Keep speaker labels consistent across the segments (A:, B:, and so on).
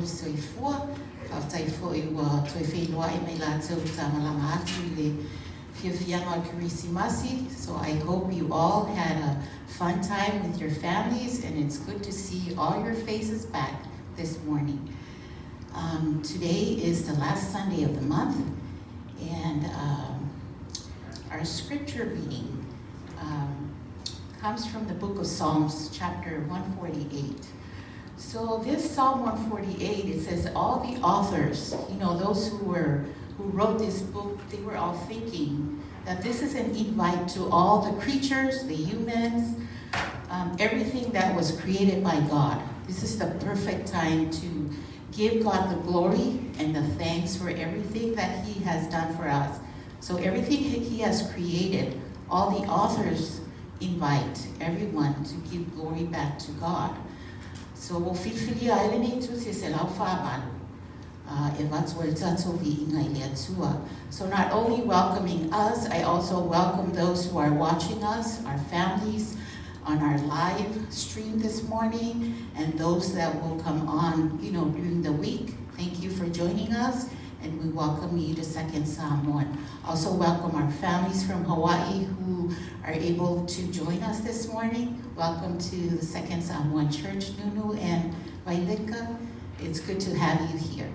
A: le soifua, faafetai foi ua toe feiloai ma i latou sa malaga atu i le fiafiaga o le Kerisimasi. So I hope you all had a fun time with your families, and it's good to see all your faces back this morning. Today is the last Sunday of the month, and our scripture reading comes from the book of Psalms, chapter 148. So this Psalm 148, it says all the authors, those who wrote this book, they were all thinking that this is an invite to all the creatures, the humans, everything that was created by God. This is the perfect time to give God the glory and the thanks for everything that He has done for us. So everything He has created, all the authors invite everyone to give glory back to God. So ua filifilia ai lenei tusi e 148 e avatu ai le tatou viiga i le Atua. So not only welcoming us, I also welcome those who are watching us, our families, on our live stream this morning, and those that will come on during the week. Thank you for joining us, and we welcome you to Second Samoan. Also welcome our families from Hawaii who are able to join us this morning. Welcome to the Second Samoan Church, Nunu and Vaileka. It's good to have you here.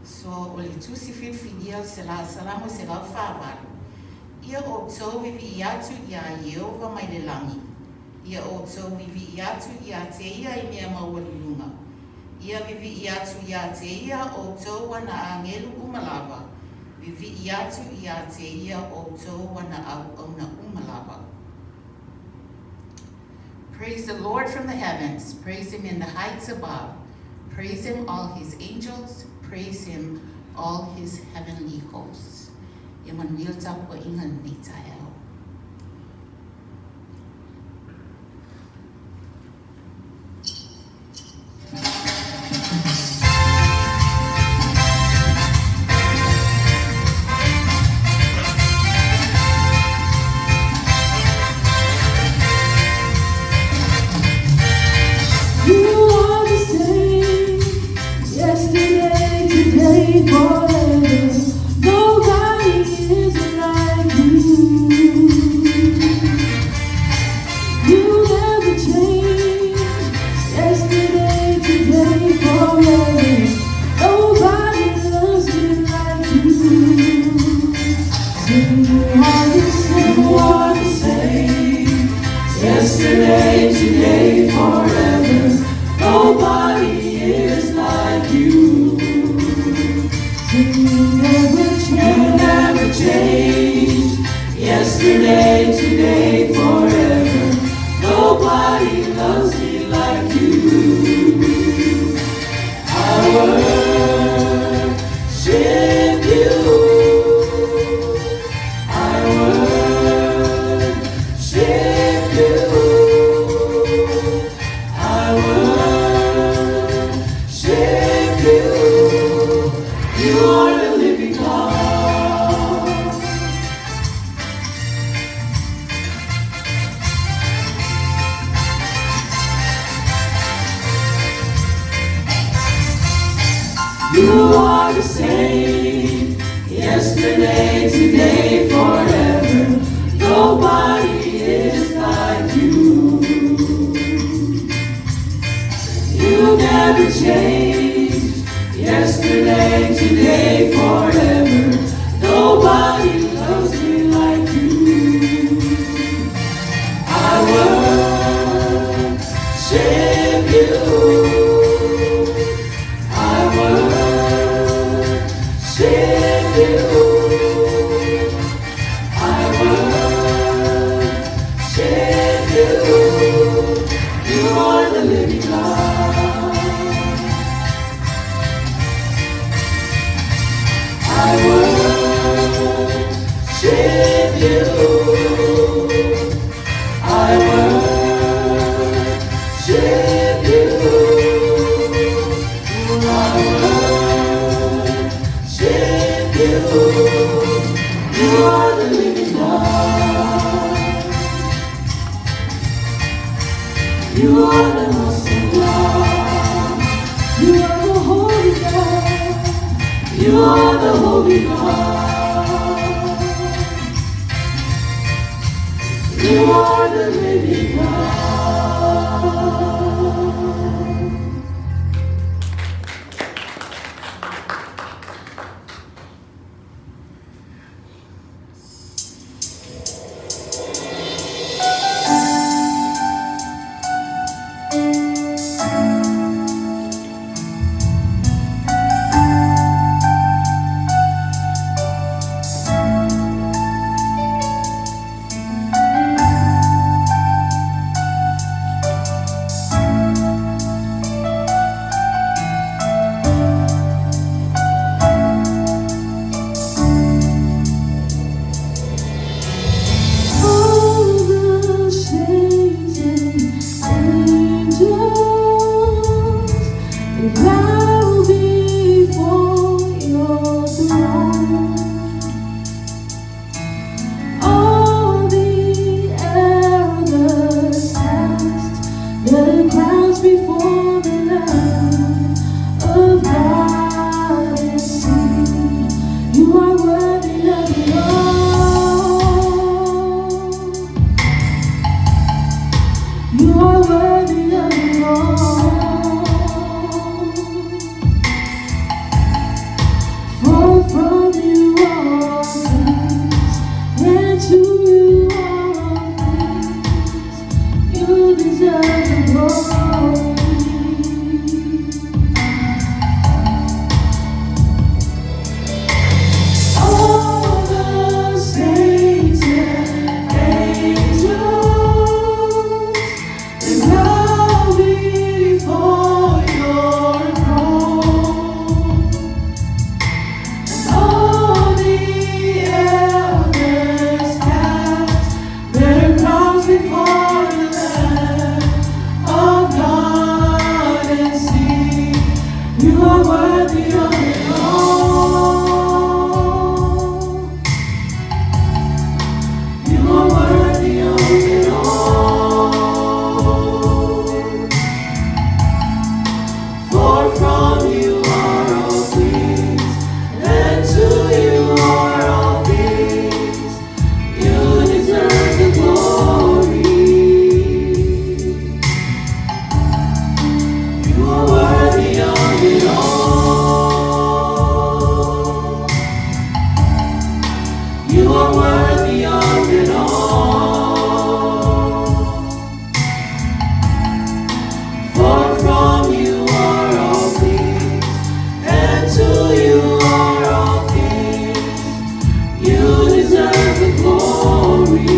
A: So, o le tusi filifilia se la Salamo 148. Ia outou vivi'i atu iā Ieova mai le lagi. Ia outou vivi'i atu iā te ia i mea maualuluga. Ia vivi'i atu iā te ia outou ana agelu uma lava. Vivi'i atu iā te ia outou ana auauna uma lava. Praise the Lord from the heavens. Praise him in the heights above. Praise him, all his angels. Praise him, all his heavenly hosts. Ia manuia le tapuaiga i lenei taeao.
B: You are the same yesterday, today, forever. Nobody is like you. You never change. Yesterday, today, forever. Nobody loves me like you. Say you are the same.
C: You are the same. Yesterday, today, forever. Nobody is like you.
B: Say you never
C: You
B: change.
C: never change. Yesterday, today, forever. Nobody loves me like you. I worship you. I worship you. I worship you. You are the living God. You are the same, yesterday, today, forever. Nobody is like you. You never change, yesterday, today, forever. Nobody loves me like you. I worship you. I worship you. I worship you. You are the living God. I
B: You are the holy God. You are the living God. All the saints and angels, they bow before your throne. All the elders cast their crowns before the Lamb of God and sing, You are worthy of it all. You are worthy of it all. For from you are all things, and to you are all things. You deserve the glory. All the saints and angels, they bow before your throne. All the elders cast their crowns before the Lamb of God and sing, You are worthy of it all. You are worthy of it all. For from you are all things, and to you are all things. You deserve the glory. You are worthy of it all. You are worthy of it all. For from you are all things, and to you are all things. You deserve the glory.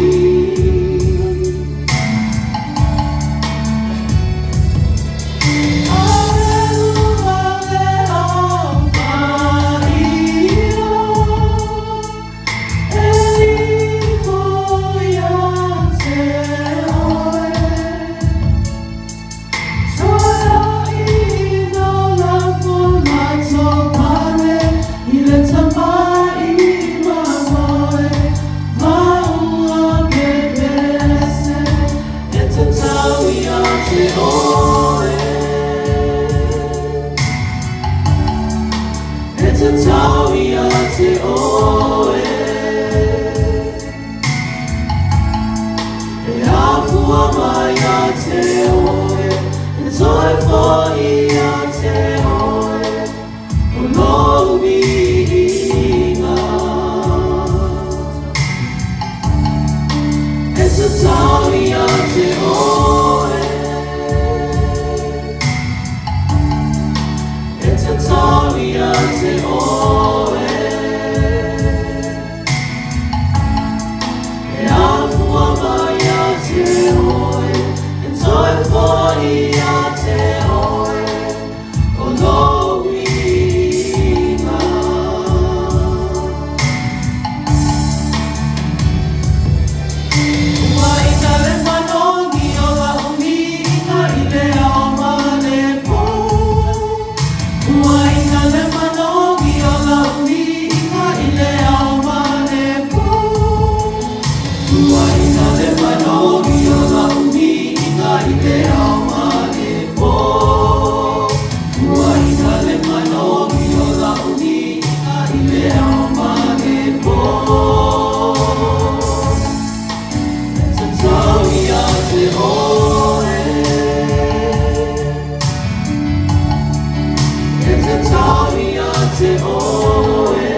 B: te oe.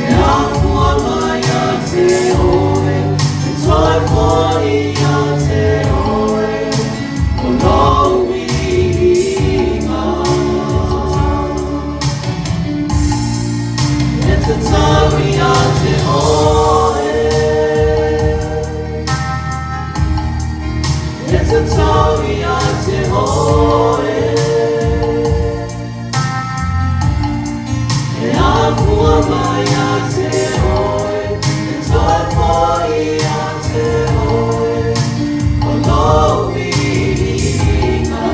B: E afua mai ia te oe, e toe foi ia te oe, o lou viiga. E tatau ia te oe. E tatau ia te oe. E afua mai ia te oe, e toe foi ia te oe, o lou viiga.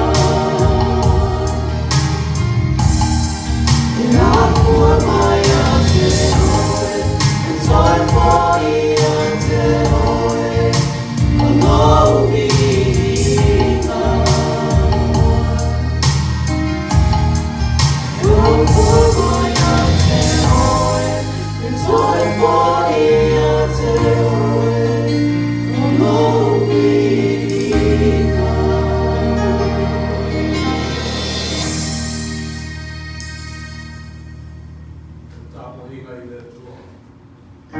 B: E afua mai ia te oe, e toe foi ia te oe, o lou viiga. E afua mai ia te oe, e toe foi ia te oe, o lou viiga.
D: Tapuaiga i le Atua.
B: E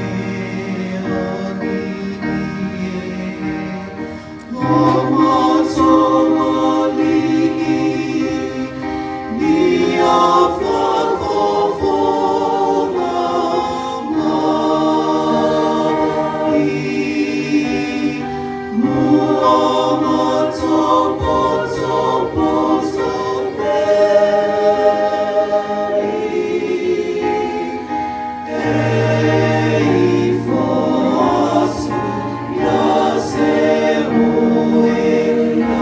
B: Alii e, lo matou Alii, ia faafofoga mai. Mo matou potopoto pea E ifo atu ia te oe, ia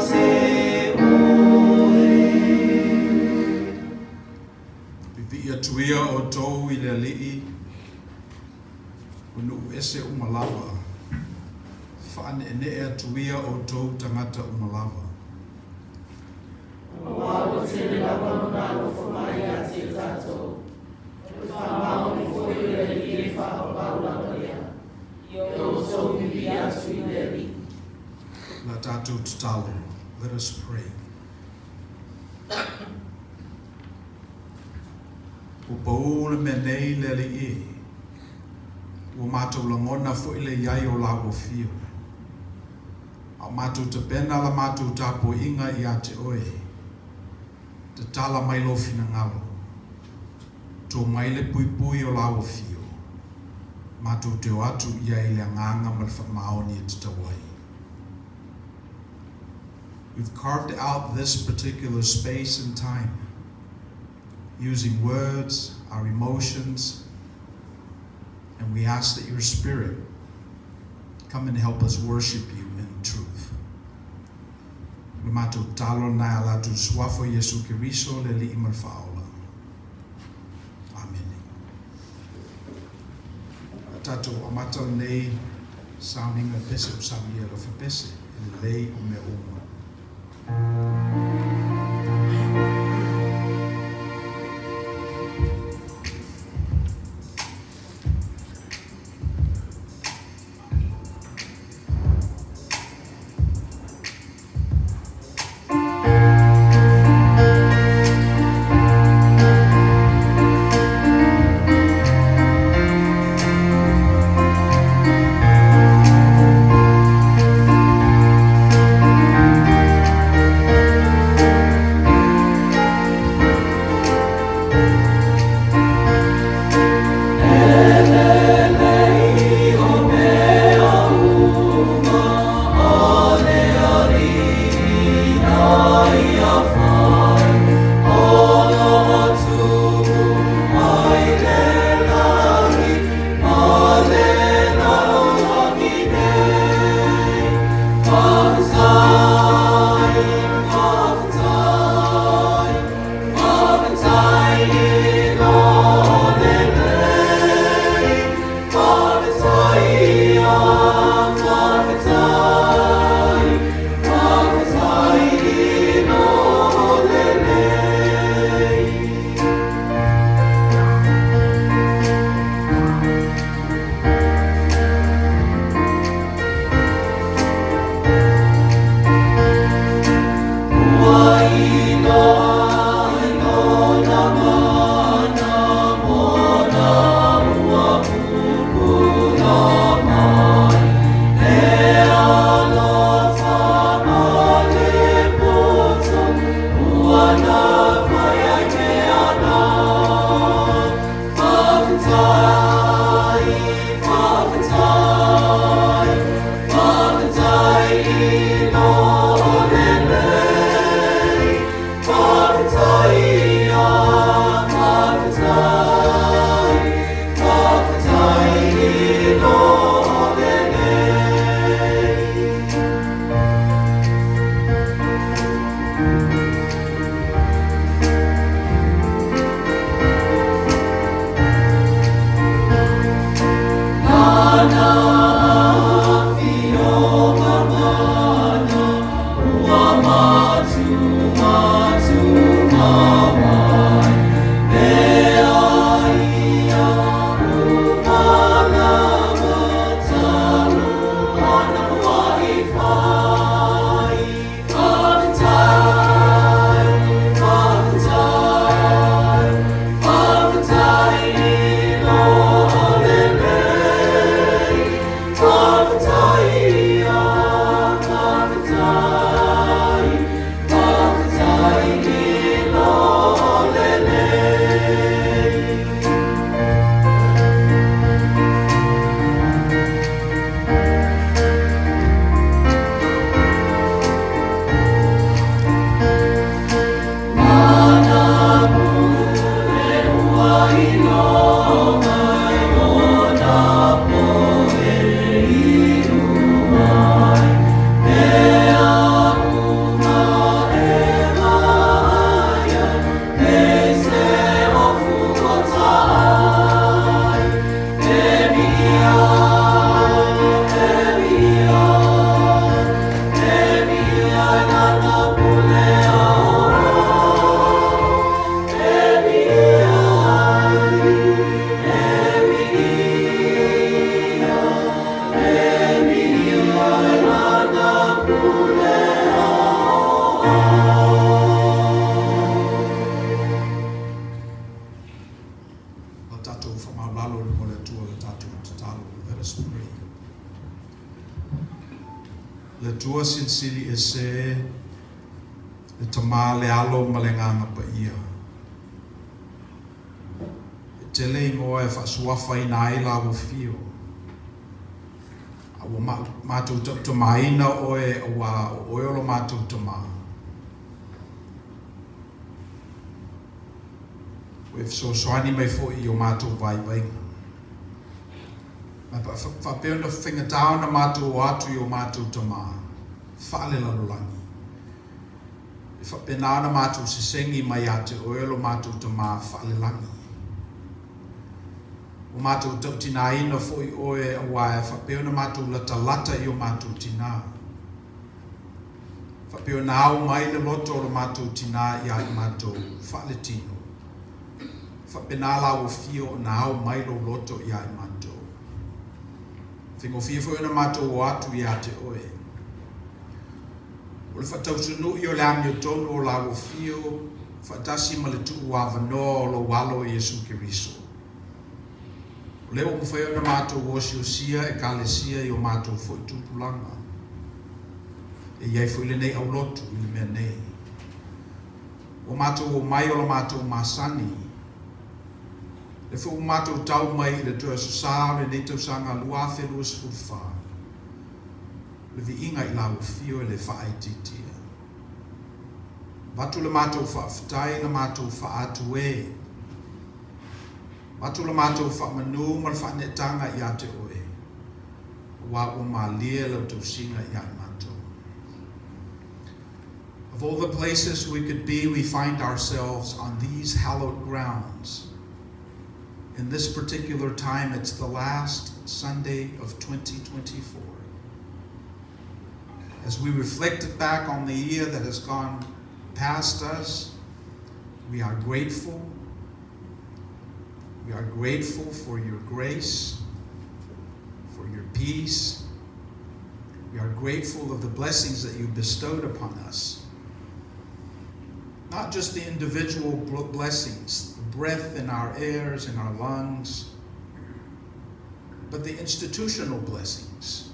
B: te oe.
D: Pipii atu ia outou i le Alii, o nuu ese uma lava. Faaneenee atu ia outou tagata uma lava.
C: Auā ua tele lava lona alofa mai ia te tatou. O le faamaoni foi o le Alii e faapapau lava lea. Ia outou pipii atu i le Alii.
D: La tatou tatalo. Let us pray. Ua paū le mea nei le Alii e. Ua matou lagona foi le i ai o lau afio. A o matou tapena la matou tapuaiga ia te oe. Tatala mai lou finagalo. To mai le puipui o lau afio. Matou te o atu i ai i le agaga ma le faamaoni e tatau ai. We've carved out this particular space and time using words, our emotions, and we ask that your Spirit come and help us worship you in truth. Le matou tatalo lena i le Suafa o Iesu Keriso le Alii ma le Faaola. Amene. A tatou amata lenei sauniga pese o saunia le fepese, e lelei o mea uma. O tatou faamaualalo i luma o le Atua le tatou tatalo. Let us pray. Le Atua Silisili Ese, le Tama, le Alo ma le Agaga Paia. E tele igoa e faasuafaina ai la ua fio. A ua matou tautamaina oe auā o oe o lo matou Tama. Ua e fesoasoani mai foi i o matou vaivaiga. Ma faapea ona faigata ona matou o atu i o matou tama faalelalolagi, e faapena ona matou sesegi mai ia te oe lo matou tama faalelagi. Ua matou tautinaina foi oe auā e faapea ona matou latalata i o matou tinā. Faapea ona ao mai le loto o lo matou tinā ia i matou faaletino, faapena la ua fia ona ao mai lou loto ia i matou. Faigofie foi ona matou o atu ia te oe. O le faatausunu'i o le amiotonu o la ua fio faatasi ma le tuu avanoa o lou Alo Iesu Keriso. O lea ua mafai ona matou osiosia Ekalesia i o matou foi tupulaga. E i ai foi lenei aulotu i le mea nei. Ua matou omai o la matou masani. Lea foi ua matou tau mai i le toe Aso Sa o lenei tausaga 2024. O le viiga i lau Afio e le faaitiitia. Avatu le matou faafetai, le matou faaatu e. Avatu le matou faamanu ma le faaneetaga ia te Oe, aua ua malie lau tausiga ia i matou. Of all the places we could be, we find ourselves on these hallowed grounds. In this particular time, it's the last Sunday of 2024. As we reflect back on the year that has gone past us, we are grateful. We are grateful for your grace, for your peace. We are grateful of the blessings that you bestowed upon us. Not just the individual blessings, the breath in our ears, in our lungs, but the institutional blessings.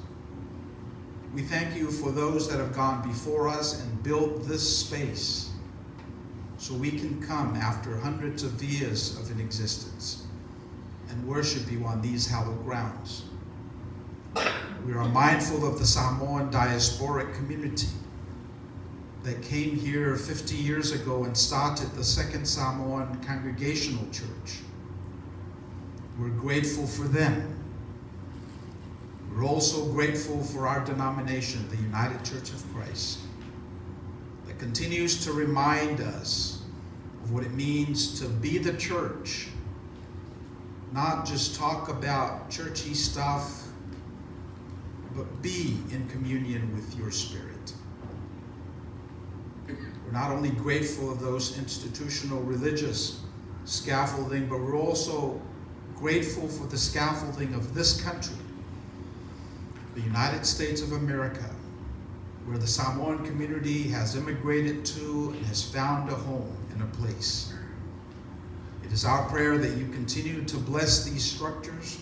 D: We thank you for those that have gone before us and built this space so we can come after hundreds of years of an existence and worship you on these hallowed grounds. We are mindful of the Samoan diasporic community that came here 50 years ago and started the Second Samoan Congregational Church. We're grateful for them. We're also grateful for our denomination, the United Church of Christ, that continues to remind us of what it means to be the church, not just talk about churchy stuff, but be in communion with your spirit. We're not only grateful of those institutional religious scaffolding, but we're also grateful for the scaffolding of this country, the United States of America, where the Samoan community has immigrated to and has found a home and a place. It is our prayer that you continue to bless these structures.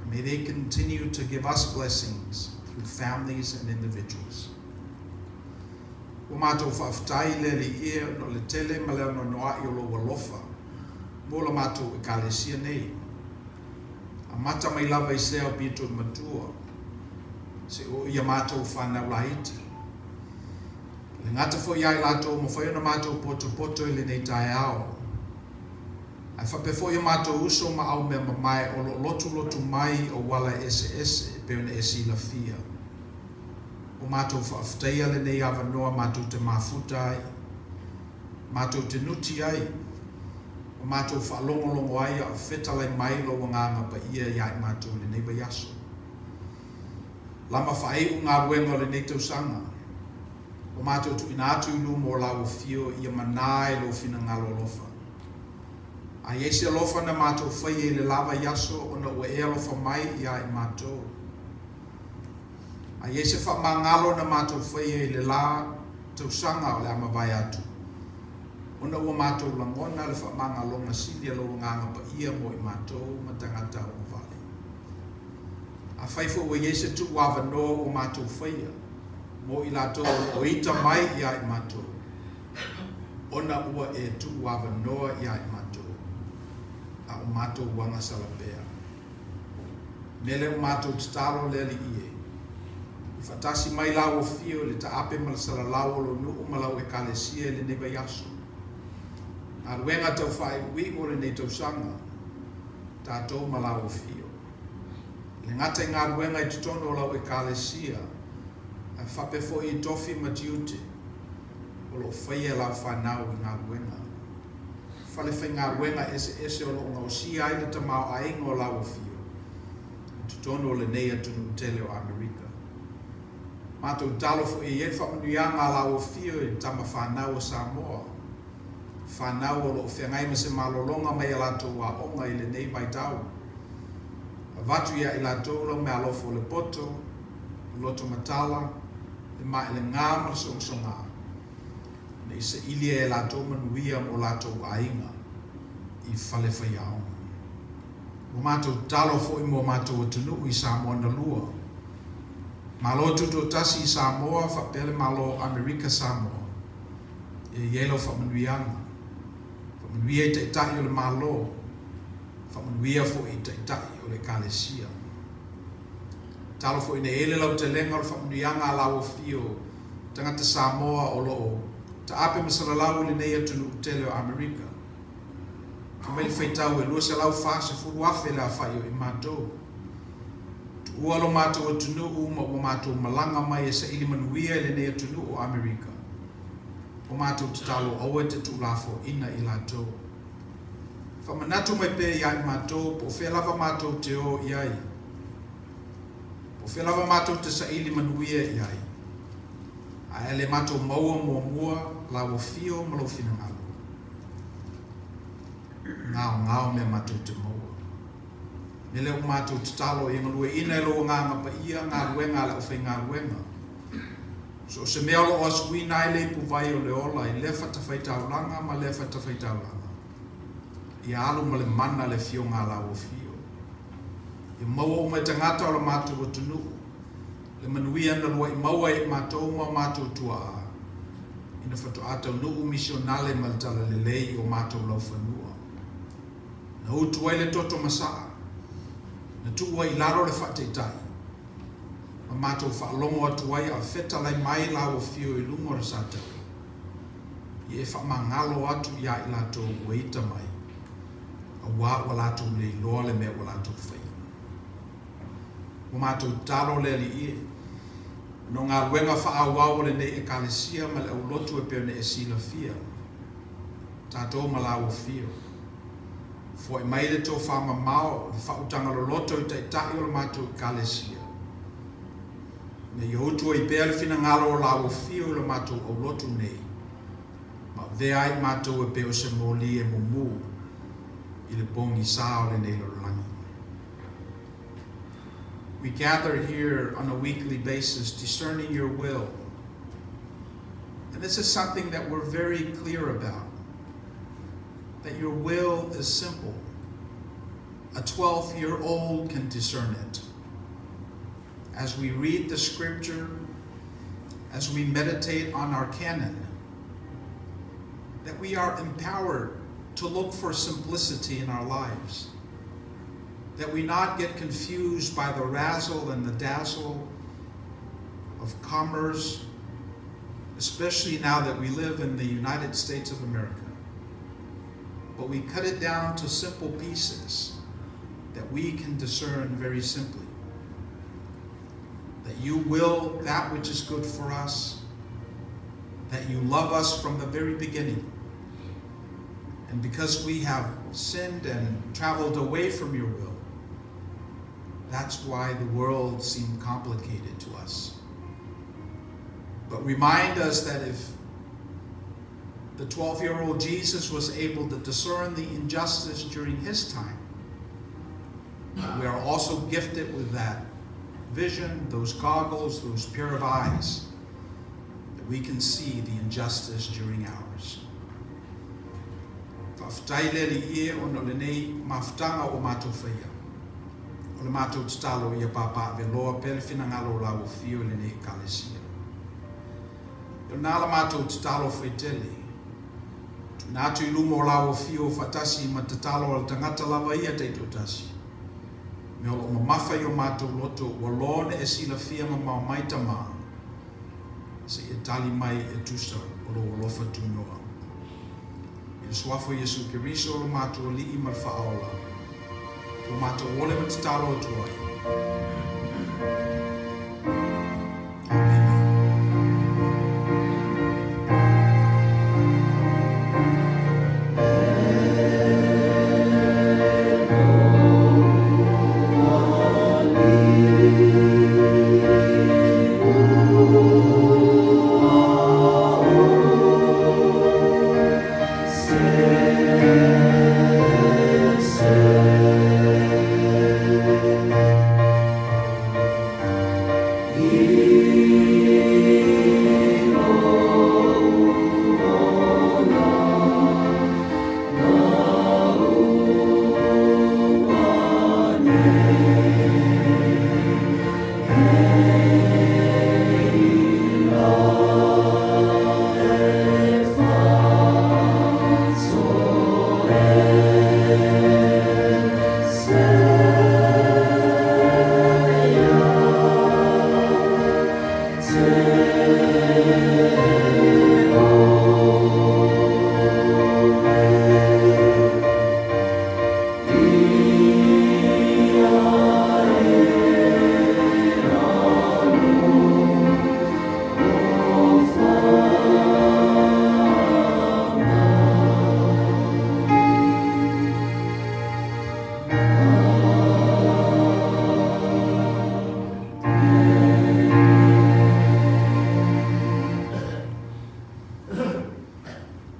D: And may they continue to give us blessings through families and individuals. Ua matou faafetai le Alii e ona o le tele ma le anoanoa'i o lou alofa mo la matou Ekalesia nei. Amata mai lava i se ao pito matua, se o ia matou whanau laiti. Le gata foi ia i latou mafai ona matou potopoto i lenei taeao. Ae faapea foi o matou uso ma aumeamamae o lo o lotulotu mai i auala eseese e pei ona e silafia. Ua matou faafetaia lenei avanoa matou te mafuta ai, matou te nuti ai, ma matou faalogologo ai a o fetalai mai Lou Agaga Paia ia i matou i lenei vaiaso. Lama faaiu galuega o lenei tausaga. Ua matou tuuina atu i luma o Lau Afio ia manā i Lou finagalo alofa. A i ai se alofa na matou faia i le la vaiaso ona ua E alofa mai iā i matou. A i ai se faamagalo na matou faia i le la tausaga o le a mavae atu, ona ua matou lagona le faamagaloga sili a Lou Agaga Paia mo i matou ma tagata augavale. Afai foi ua i ai se tuuavanoa ua matou faia mo i latou o lo o ita mai iā i matou, ona ua e tuuavanoa iā i matou, a o matou agasala pea. Mea lea ua matou tatalo le Alii e, i faatasi mai lau afio i le taape ma le salalau o lou nuu ma lau Ekalesia i lenei vaiaso. Galuega tau faaiuiu o lenei tausaga, tatou ma lau afio. E le gata i galuega i totonu o lau Ekalesia, ae faapea foi i tofi ma tiute o lo o faia e lau fanau i galuega. Falefaigaluega eseese o lo o gaosia ai le tamaoaiga o lau afio i totonu o lenei atunuu tele o Amerika. Matou talo foi e i ai le faamanuiaga a lau afio i tama fanau a Samoa, fanau o lo o feagai ma se malologa mai a latou aoga i lenei vaitau. Avatu ia i latou lau meaalofa o le poto, le loto matala, le maelegā ma le sogasogā, ina ia sailia e latou manuia mo latou aiga i fale faiaoga. Ua matou tatalo foi mo matou atunuu i Samoa na lua. Malo Tutoatasi i Samoa faapea le Malo o Amerika Samoa. Ia i ai lau faamanuiaga. Faamanuia i Taitai o le Malo. Faamanuia foi i Taitai o le Ekalesia. Tatalo foi ina ia i ai le lautelega o le faamanuiaga a lau Afio tagata Samoa o lo o taape ma salalau i lenei atunuu tele o Amerika. Fai mai le faitau e 240,000 le aofai o i matou. Tuua lo matou atunuu ma ua matou malaga mai e saili manuia i lenei atunuu o Amerika. Ua matou tatalo aua e te tuulafoaina i latou. Faamanatu mai pea ia i matou po o fea lava matou te o i ai. Po o fea lava matou te saili manuia i ai. Ae le matou maua muamua lau afio ma lou finagalo. Gaogao mea matou te maua. Mea lea ua matou tatalo ia galueaiina e lou Agaga Paia galuega a le aufaigaluega. So o se mea o lo o asuina ai le ipuvai o le ola i lea fatafaitaulaga ma lea fatafaitaulaga, ia alu ma le mana le afioga a lau afio. Ia maua uma e tagata o le matou atunuu le manuia na lua'i maua e i matou ma o matou tua'a ina faatoa taunuu misionale ma le talalelei i o matou laufanua. Na utu ai le toto masa'a, na tuu ai i lalo le faataitai, ma matou faalogo atu ai a fetalai mai lau afio i luga o le sataua, ia e faamagalo atu iā i latou ua ita mai, auā ua latou le iloa le mea ua latou faia. Ua matou tatalo le Alii e, ona o galuega faaauau a lenei Ekalesia ma le aulotu e pei ona e silafia, tatou ma lau afio. Foai mai le tofamamao, le faautaga loloto i Taitai o le matou Ekalesia, ina ia utu ai pea le finagalo o lau afio i lo matou aulotu nei, ma avea ai matou e pei o se moli e mumu i le pogisa o lenei lalolagi. We gather here on a weekly basis discerning your will. And this is something that we're very clear about, that your will is simple. A 12-year-old can discern it. As we read the scripture, as we meditate on our canon, that we are empowered to look for simplicity in our lives, that we not get confused by the razzle and the dazzle of commerce, especially now that we live in the United States of America. But we cut it down to simple pieces that we can discern very simply. That you will that which is good for us, that you love us from the very beginning. And because we have sinned and traveled away from your will, that's why the world seemed complicated to us. But remind us that if the 12-year-old Jesus was able to discern the injustice during his time, we are also gifted with that vision, those goggles, those pair of eyes, that we can see the injustice during ours. Faafetai le Alii e ona o lenei mafutaga ua matou faia. O le matou tatalo ia papaaveloa pea le finagalo o lau Afio i lenei Ekalesia. O lena la matou tatalo faitele, tuuina atu i luma o lau Afio faatasi ma tatalo a le tagata lava ia taitoatasi. Mea o lo o mamafa i o matou loto ua loa ona e silafia mamao mai Tama, se i e tali mai e tusa o lou alofa tunoa. I le Suafa o Iesu Keriso lo matou Alii ma le Faaola, ua matou ole ma tatalo atu ai. Amene.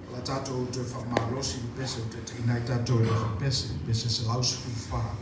D: O le a tatou toe faamalosi i le pese o taitaiina ai tatou i le afa pese, pese 114.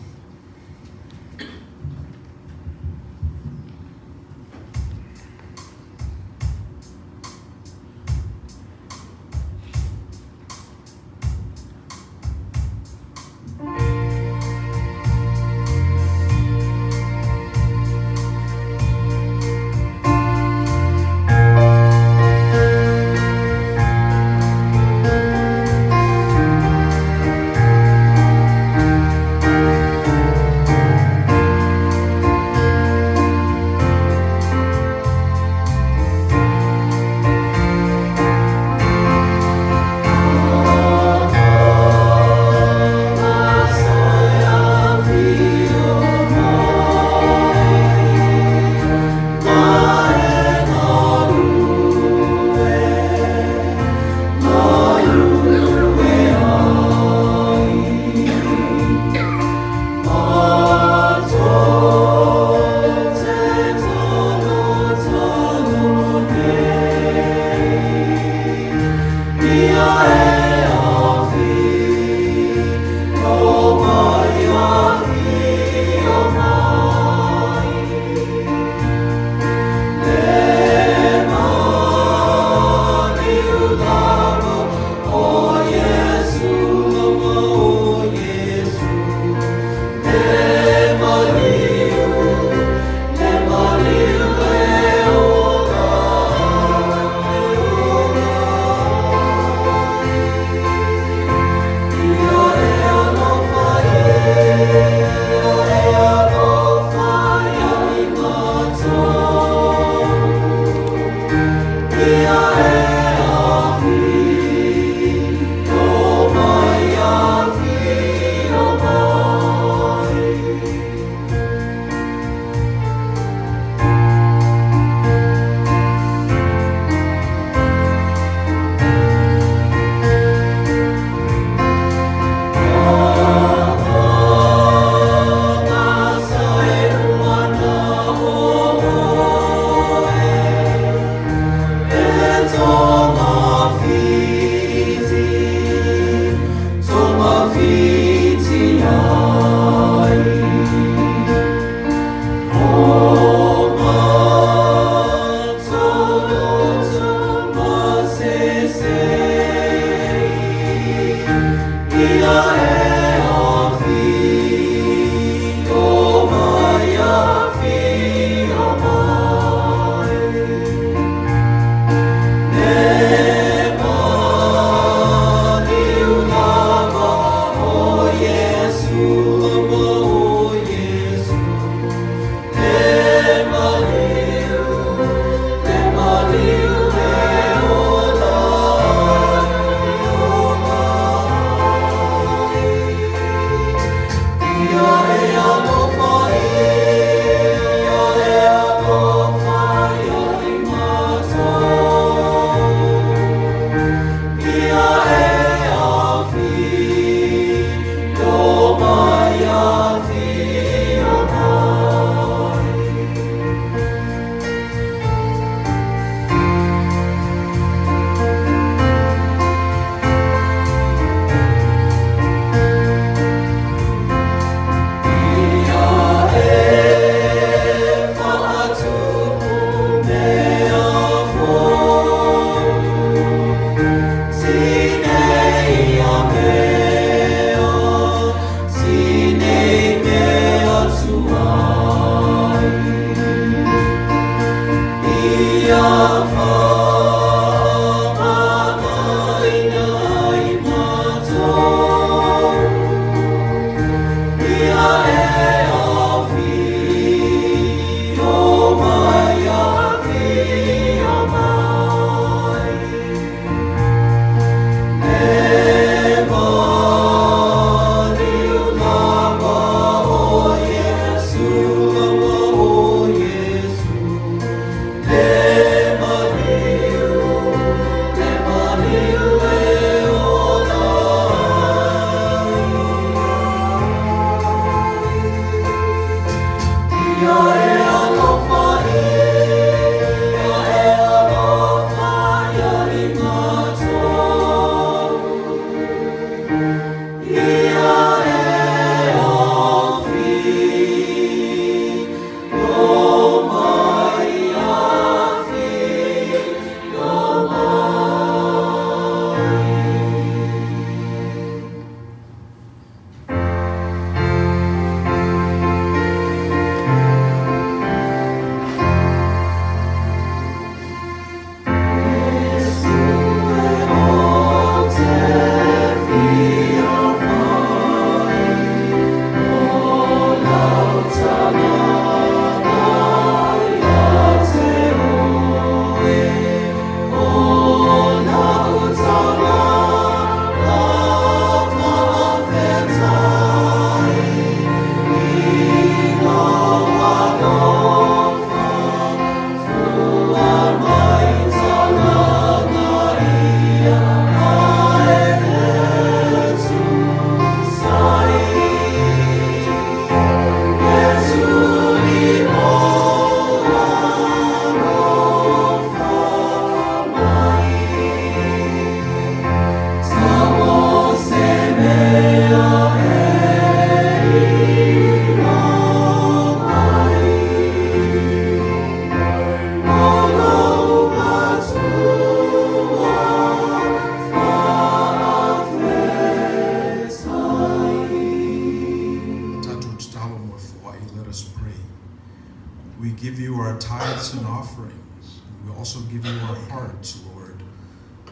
D: We give you our tithes and offerings. We also give you our hearts, Lord.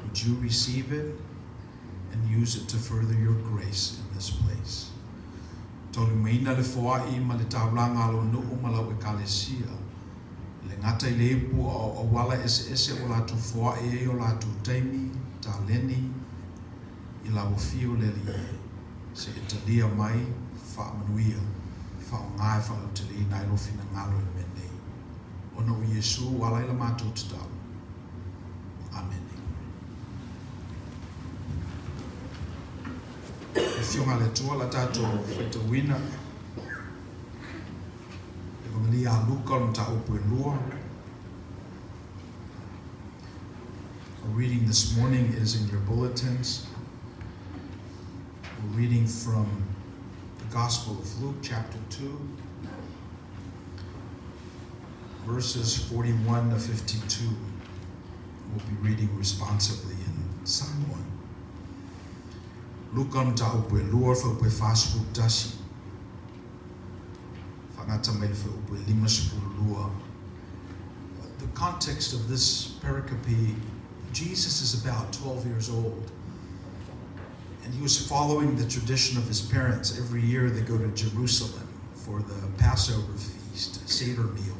D: Would you receive it and use it to further your grace in this place? Taulimaina le foai ma le taulaga a lou nuu ma lau Ekalesia, e le gata i le ipu a o auala eseese ua latou foai ai o latou taimi, taleni, i lau afio le Alii e, se i talia mai, faamanuia, faaaoga e faalauteleina ai lou finagalo i le mea nei. Ona o Iesu ua ala ai la matou tatalo. Amene. Le Afioga a le Atua la tatou faitauina Evangelia a Luka o le mataupu e lua. Our reading this morning is in your bulletins. We're reading from the Gospel of Luke, chapter 2, verses 41 to 52. We'll be reading responsively in Samoan. Luka mataupu e lua, fuaiupu e 41. Faagata mai le fuaiupu e 52. The context of this pericope, Jesus is about 12 years old. And he was following the tradition of his parents. Every year they go to Jerusalem for the Passover feast, Seder meal.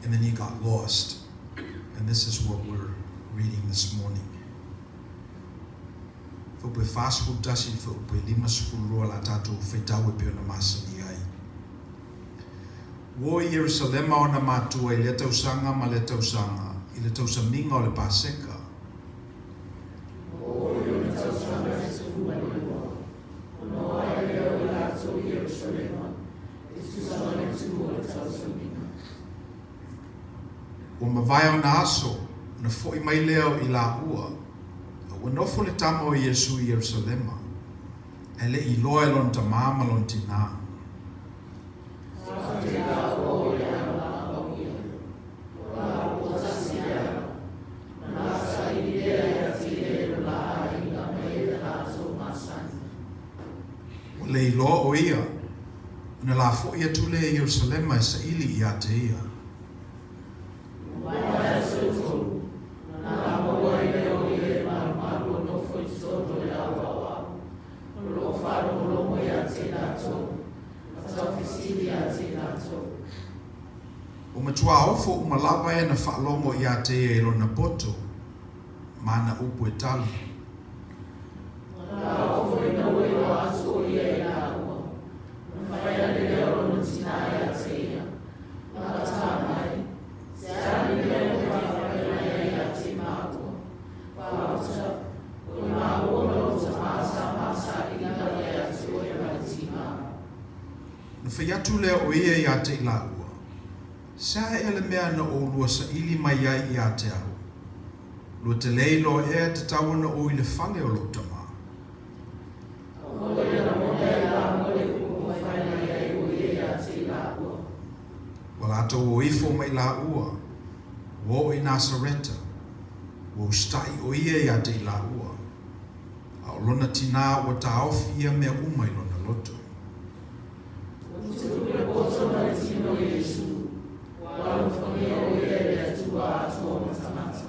D: And then he got lost. And this is what we're reading this morning. Fuaiupu e 41 i le fuaiupu e 52 la tatou faitau e pei ona masani ai. Ua o i Ierusalema ona matua i lea tausaga ma lea tausaga i le tausamiga o le Paseka.
C: Ua oo i ona tausaga e 12, ona o ai lea o i latou i Ierusalema e tusa ma le tu o le tausamiga.
D: Ua mavae ona aso, ona foʻi mai lea o i laua, a ua nofo le tama o Iesu i Ierusalema, ae le i iloa e lona tamā ma lona tinā.
C: Sa te laua o le ala ia, o laua tasi le ala, na la saili lea ia te ia e lo la aiga ma e na latou masani.
D: Ua le iloa o ia, ona la foʻi atu lea i Ierusalema e saili iā te ia.
C: Ua maea aso e tolu, ona la maua ai lea o ia e malumalu o nofo i totonu o le au aoao, o lo o faalogologo iā te latou, ma taufesili iā te latou.
D: Ua matua ofo uma lava e na faalogo iā te ia i lona poto, ma ana upu e tali.
C: Ona la ofo ina ua iloa atu o ia e lāua, ona fai ane lea o lona tinā iā te ia, Lata mai, se a le mea ua faapea mai ai iā te māua, Vaota, o le māua ma lou tamā sa ma saili lava iā te oe ma le tinā.
D: Ona fai atu lea o ia iā te i lāua, Se a ea le mea na ʻolua saili mai ai iā te au? Lua te le iloa ea e tatau ona ou i le fale o loʻu tamā?
C: Ua le lagona e lāua le upu ua fai mai ai o ia iā te i lāua.
D: Ua latou o ifo mai lāua, ua oo i Nasareta, ua usitaʻi ʻo ia iā te i lāua, a ʻo lona tinā ua taofi ia mea uma i lona loto.
C: Ua tupu le poto ma le tino o Iesu, ua alofagia o ia e le Atua atoa ma tagata.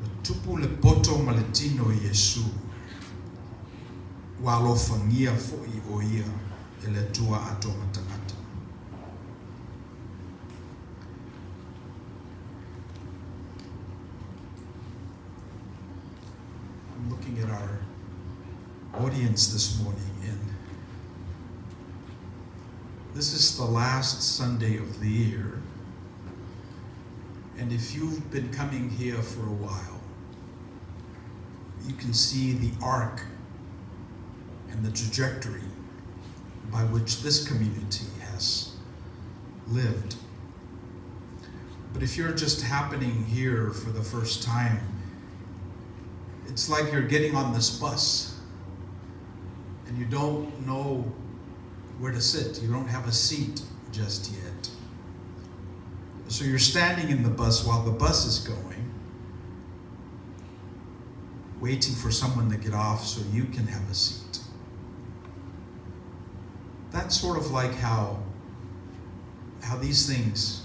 D: Ua tupu le poto ma le tino o Iesu, ua alofagia foʻi o ia e le Atua atoa ma tagata. I'm looking at our audience this morning, and this is the last Sunday of the year. And if you've been coming here for a while, you can see the arc and the trajectory by which this community has lived. But if you're just happening here for the first time, it's like you're getting on this bus and you don't know where to sit. You don't have a seat just yet. So you're standing in the bus while the bus is going, waiting for someone to get off so you can have a seat. That's sort of like how how these things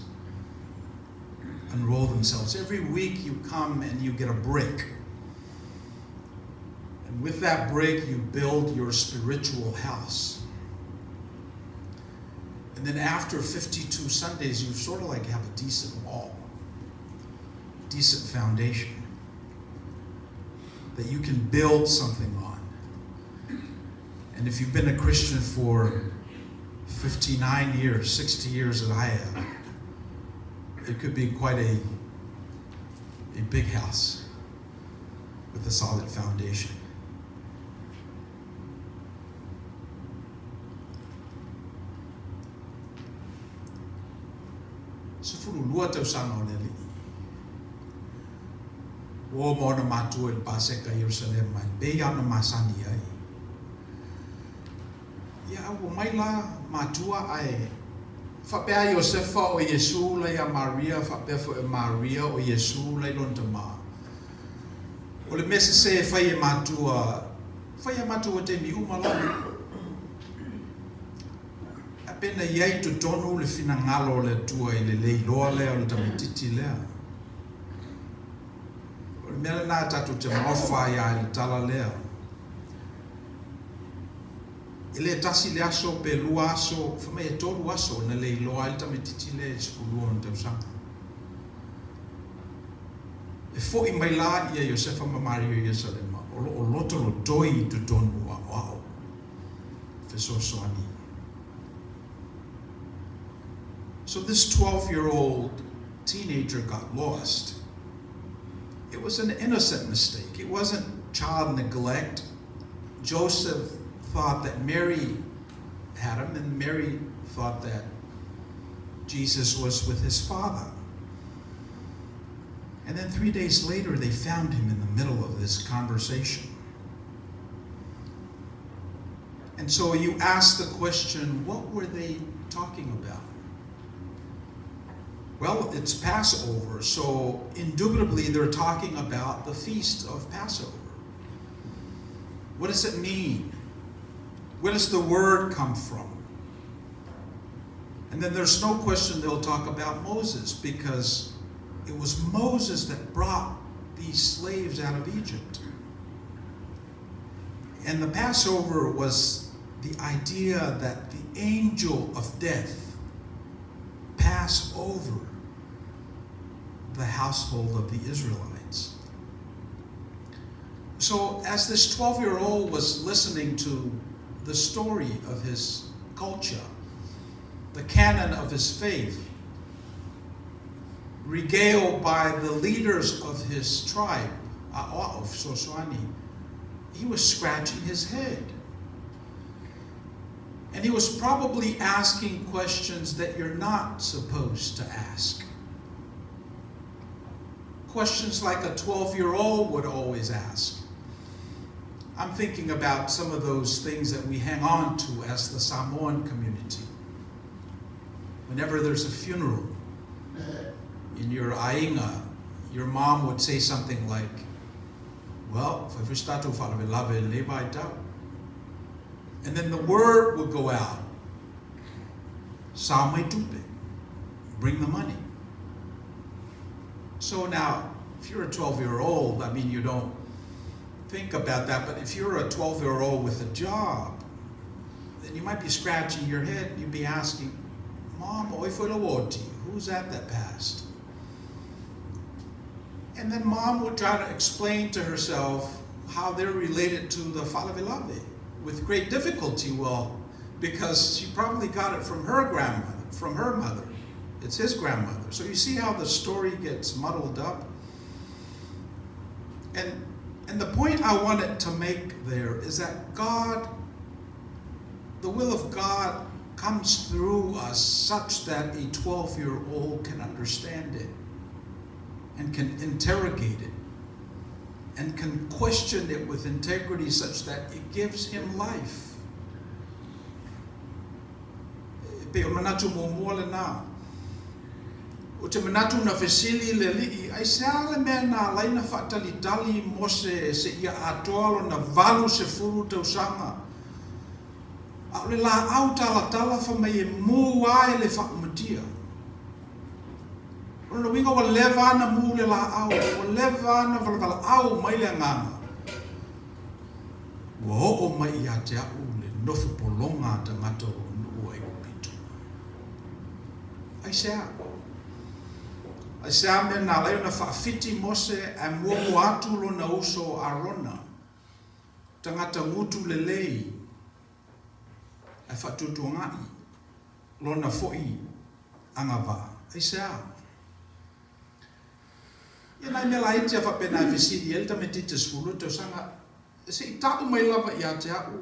D: unroll themselves. Every week you come and you get a break. And with that break, you build your spiritual house. And then after 52 Sundays, you sort of like have a decent wall, decent foundation that you can build something on. And if you've been a Christian for 59 years, 60 years that I have, it could be quite a, a big house with a solid foundation. 12 tausaga o le alii. Ua oo ma ona matua i le Paseka i Ierusalema e pei lava ona masani ai. Ia, a ua mai la matua ae faapea a Iosefa o Iesu la ia Maria, faapea foi o Maria o Iesu la i lona tamā. O le mea sese e fai e matua, fai a matua taimi uma lava. A pe na i ai i totonu le finagalo o le Atua i le le iloa lea o le tamaitiiti lea. O le mea lena tatou te maofa ai lava i le tala lea. E le tasi le aso pe lua aso, fai mai e tolu aso na le iloa ai le tamaitiiti lea i le 12 ona tausaga. E foi mai la ia Iosefa ma Maria i Ierusalema, o lo o lotolotoi i totonu o aoao fesoasoani. So this 12-year-old teenager got lost. It was an innocent mistake. It wasn't child neglect. Joseph thought that Mary had him, and Mary thought that Jesus was with his father. And then 3 days later, they found him in the middle of this conversation. And so you ask the question, what were they talking about? Well, it's Passover, so indubitably they're talking about the feast of Passover. What does it mean? Where does the word come from? And then there's no question they'll talk about Moses, because it was Moses that brought these slaves out of Egypt. And the Passover was the idea that the angel of death passed over the household of the Israelites. So as this 12-year-old was listening to the story of his culture, the canon of his faith, regaled by the leaders of his tribe, A'oa'o Fesoasoani, he was scratching his head. And he was probably asking questions that you're not supposed to ask. Questions like a 12-year-old would always ask. I'm thinking about some of those things that we hang on to as the Samoan community. Whenever there's a funeral in your aiga, your mom would say something like, well, and then the word would go out, Sao mai tupe, bring the money. So now, if you're a 12-year-old, I mean, you don't think about that, but if you're a 12-year-old with a job, then you might be scratching your head and you'd be asking, Mom, who's that that passed? And then Mom would try to explain to herself how they're related to the faalavelave with great difficulty, well, because she probably got it from her grandmother, from her mother. It's his grandmother. So you see how the story gets muddled up? And the point I wanted to make there is that God, the will of God comes through us such that a 12-year-old can understand it and can interrogate it and can question it with integrity such that it gives him life. E pei o le manatu muamua lena. Ou te manatu na fesili le alii, aisea le mea na ala ai ona faatalitali Mose seia atoa lona 80 tausaga? A o le laau talatala fai mai e mu ae le faaumatia. O lona uiga ua leva ana mu le laau, ua leva ana valavalaau mai le agaga. Ua oo mai ia te au le nofo pologa a tagata o lou nuu o Aikupito. Aisea? Aisea mea na ala ai ona faafiti Mose ae muamua atu lona uso o Arona, tagata gutu lelei ae faatuatuanai lona foi agavaa? Aisea? Ia nai mea laiti a faapena e fesili ai le tamaitiiti 12 tausaga, se i tau mai lava ia te au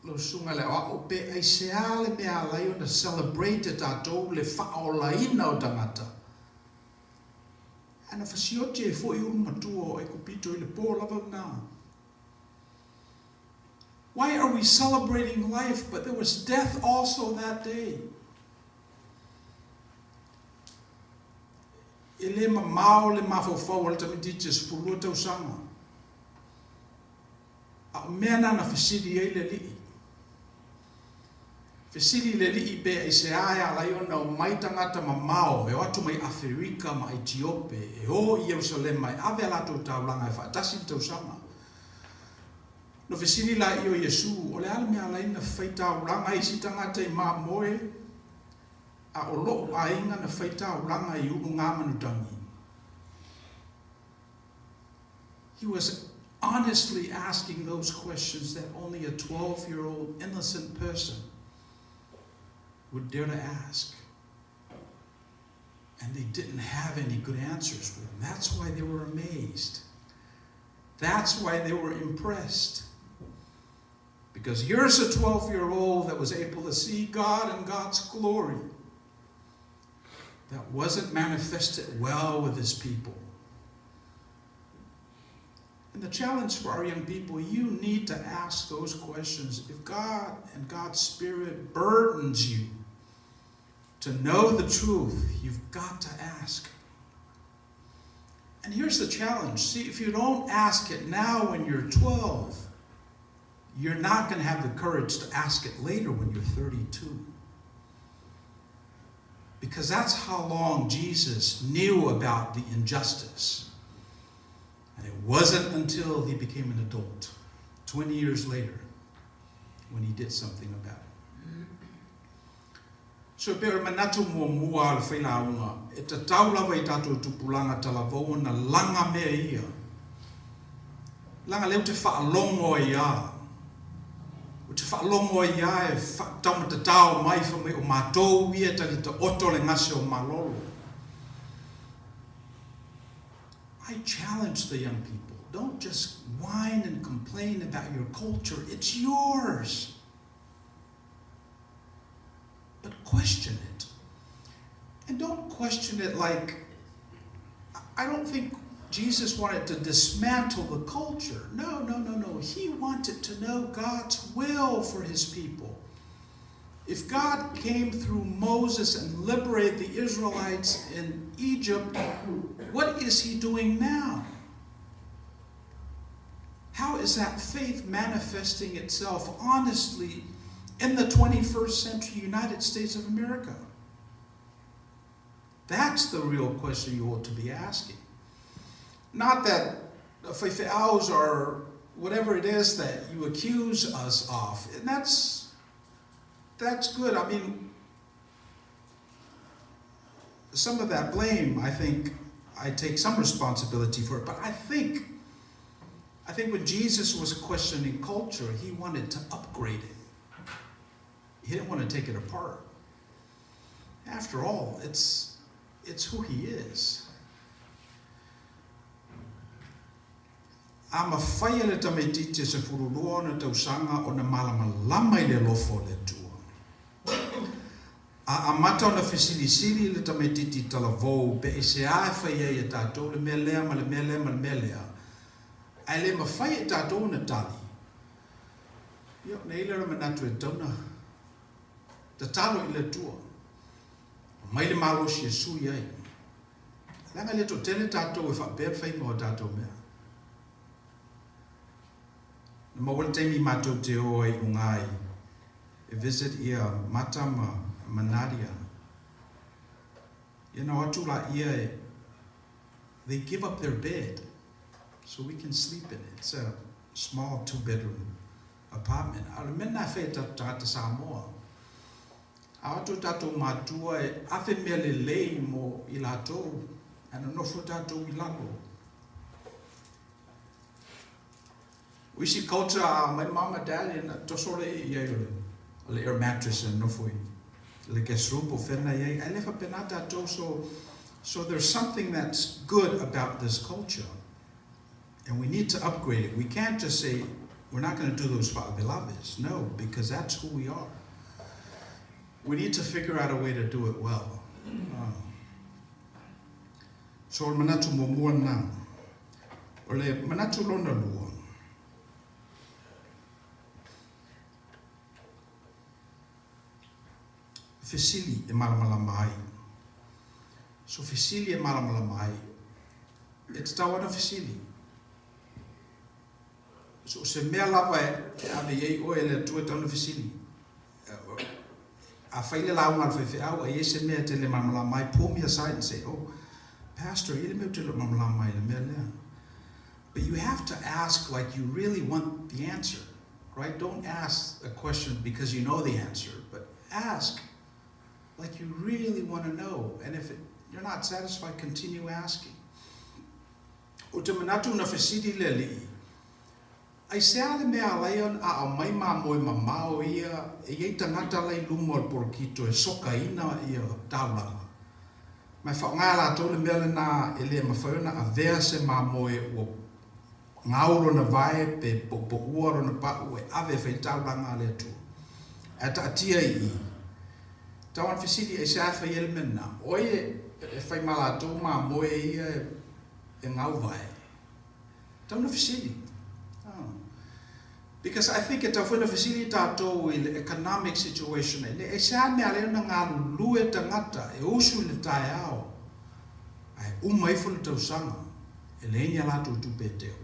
D: lau susuga i le aoao pe aisea le mea ala ai ona celebrate e tatou le faaolaina o tagata ae na fasioti ai foi ulu matua o Aikupito i le po lava lena. Why are we celebrating life but there was death also that day? E le mamao le mafaufau o le tamaitiiti e 12 tausaga. A o mea na na fesili ai le alii. Fesili le alii pe aisea e ala ai ona omai tagata mamao e o atu mai Aferika ma Aitiope e o i Ierusalema e ave a latou taulaga e faatasi le tausaga. Na fesili laia o Iesu, O le a le mea ala ai na fai taulaga ai isi tagata i mamoe, a o lou aiga na fai taulaga i ulugamanutagi? He was honestly asking those questions that only a 12 year old innocent person would dare to ask. And they didn't have any good answers for him. That's why they were amazed. That's why they were impressed. Because here's a 12 year old that was able to see God and God's glory that wasn't manifested well with his people. And the challenge for our young people, you need to ask those questions. If God and God's Spirit burdens you to know the truth, you've got to ask. And here's the challenge. See, if you don't ask it now when you're 12, you're not going to have the courage to ask it later when you're 32. Because that's how long Jesus knew about the injustice. And it wasn't until he became an adult, 20 years later, when he did something about it. So e pei o le manatu muamua o le failauga, e tatau lava i tatou tupulaga talavou ona laga mea ia. Leaga lea ou te faalogo ai a. Ou te faalogo ai a e taumatatao mai fai mai o matou ia e talitaoto le gase o malolo. I challenge the young people, don't just whine and complain about your culture, it's yours. But question it. And don't question it like, I don't think Jesus wanted to dismantle the culture. No, no, no, no. He wanted to know God's will for his people. If God came through Moses and liberated the Israelites in Egypt, what is he doing now? How is that faith manifesting itself honestly in the 21st century United States of America? That's the real question you ought to be asking. Not that the faifeaus are whatever it is that you accuse us of. And that's that's good. I mean, some of that blame, I think I take some responsibility for it, but I think I think when Jesus was questioning culture, he wanted to upgrade it. He didn't want to take it apart. After all, it's it's who he is. A mafai e le tamaitiiti e 12 ona tausaga ona malamalama i le alofa o le Atua. A amata ona fesilisili le tamaitiiti talavou pe aisea e fai ai e tatou le mea lea ma le mea lea ma le mea lea, ae le mafai e tatou ona tali, ia ona i ai lea o le manatu e tatau ona tatalo i le Atua, aumai le malosi e sui ai. Leaga e le toatele tatou e faapea le faiga o a tatou mea. Na maua le taimi matou te o ai i luga i e visit ia Mata ma ma Nadia. Ia na o atu laia e they give up their bed so we can sleep in it. It's a small 2-bedroom apartment. A o le mea lena e fai e tatou tagata Samoa. A o atu o tatou matua e ave mea lelei mo i latou, ae nonofo tatou i lalo. O isi culture a aumai mom ma dad ia na toso lea i ai o le o le air mattress e nonofo i le guest room po o fea na i ai, ae le faapena tatou so so there's something that's good about this culture and we need to upgrade it. We can't just say we're not going to do those faavelaves. No, because that's who we are. We need to figure out a way to do it well. So o le manatu muamua lena. O le manatu lona lua, fesili e malamalama ai. So fesili e malamalama ai, e tatau lava ona fesili. So o se mea lava e ave i ai oe e le Atua e tatau ona fesili. Afai le lauga a le faifeau a i ai se mea e te le malamalama ai, pull me aside and say, oh, Pastor, e i ai le mea ou te le o malamalama ai i le mea lea. But you have to ask like you really want the answer, right? Don't ask a question because you know the answer, but ask like you really want to know. And if it, you're not satisfied, continue asking. Ou te manatu na fesili le alii, Aisea le mea alai ona a aumai mamoe mamao ia e iai tagata la i luma o le polokito e sokaina ia taulaga? Ma e faaaoga e latou le mea lena e le mafai ona avea se mamoe ua gau lona vae pe poupouua lona pau e ave e fai taulaga a le Atua. Ae taatia i i. Tau ana fesili aisea e fai ai le mea lena? O ai e fai ma latou mamoe ia e gau vae? Tau na fesili. Oh. Because I think e tau foi na fesili tatou i le economic situation e le aisea mea alai ona galulue tagata e usu i le taeao ae uma ifo le tausaga e leai ni a latou tupe e teu.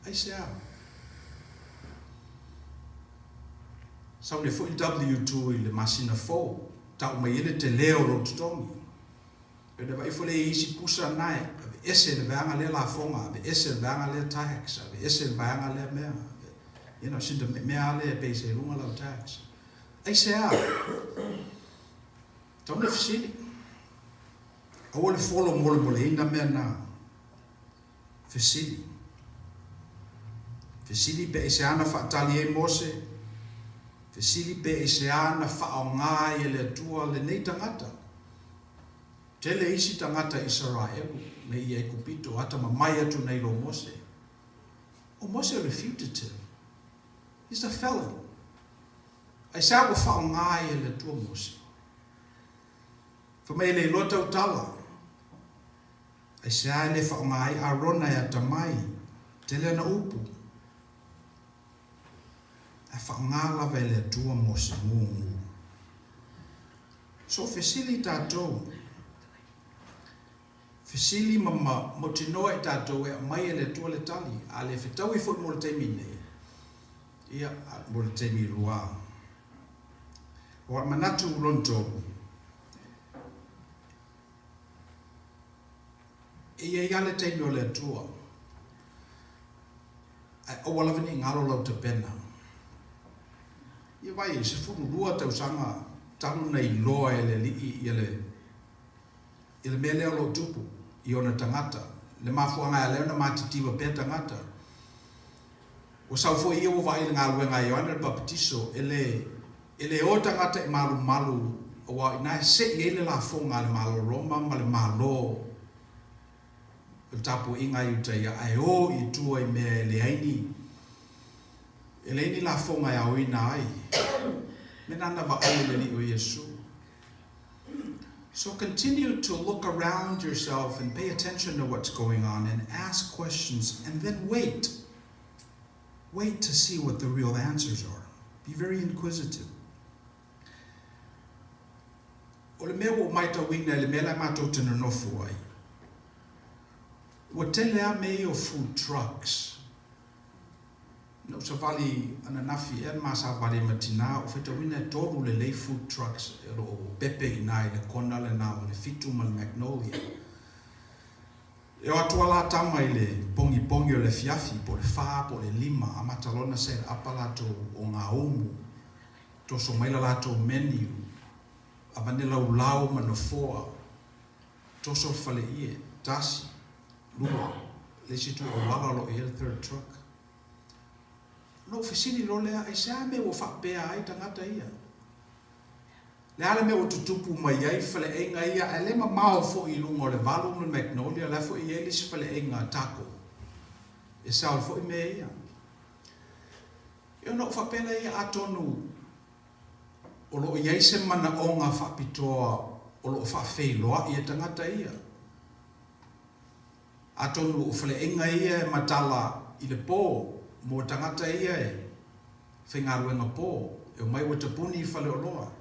D: Aisea? Sau nei foi le W2 i le masina fou, tau mai ai le tele o lou totogi. Ina vaai foi lea i isi pusa na e aveese le vaega lea lafoga, aveese le vaega lea tax, aveese le vaega lea mea. You know, since mea lava lea e pei se luga lau tax. Aisea? Tatau ona fesili. Aua le folo molemoleina mea na. Fesili. Fesili pe aisea na faatali ai Mose. Fesili pe aisea na faaaoga ai e le Atua lenei tagata. Tele isi tagata Isaraelu nei i Aikupito atamamai atu nai lo Mose. O Mose o le fugitive. He's a felon. Aisea ua faaaoga ai e le Atua Mose? Fai mai e le iloa tautala. Aisea e le faaaoga ai Arona e atamai? Tele ana upu. Ae faaaoga lava e le Atua Mose gugu. So fesili tatou, fesili ma mautinoa i tatou e aumai e le Atua le tali, a le fetaui foi mo le taimi nei, ia, mo le taimi lua. Ua manatu lona tolu, e i ai lava le taimi o le Atua, ae aua lava ne i galo lau tapena. Ia vaai, e 12 tausaga talu na iloa e le alii ia le, ia le mea lea o lo o tupu i ona tagata, le mafuaaga e ala ai ona matitiva pea tagata. Ua sau foi ia ua vaai i le galuega a Ioane le Papatiso, e le, e le o tagata i malumalu aua o i ina e sei ai le lafoga a le Malo Roma ma le Malo o le tapuaiga a Iutaia, ae o i tua i mea e leai ni, E leai ni lafoga e aoina ai. Mea na na vaai e le Alii o Iesu. So continue to look around yourself and pay attention to what's going on and ask questions and then wait. Wait to see what the real answers are. Be very inquisitive. O le mea ua ou maitauina i le mea la matou te nonofo ai, ua tele lava mea ia o food trucks. Na ou savali ananafi ea na ma savali ai ma tina, ua faitauina e tolu lelei food trucks o lo o pepe i ina i le kona lena o le Fitu ma le Magnolia. E o atu a la tama i le pongipongi o le afiafi, po o le fa po o le lima, amata loa ona set up a latou o ngā umu, toso mai la latou menu, avane laulau ma nofoa, toso le faleie, tasi, lua, le isi itu auala o lo o i ai le third truck. Ona ou fesili loa lea, aisea mea ua faapea ai tagata ia? Le a le mea ua tutupu mai ai faleaiga ia, ae le mamao foi i luga o le Valu ma le Magnolia, la foi e i ai le isi faleaiga a taco e sell foi mea ia. E ona ou faapea lea, atonu o lo o i ai se manaoga faapitoa o lo o faafeiloai e tagata ia. Atonu o faleaiga ia e matala i le po mo tagata ia e faigaluega po, e omai ua tapuni i faleoloa.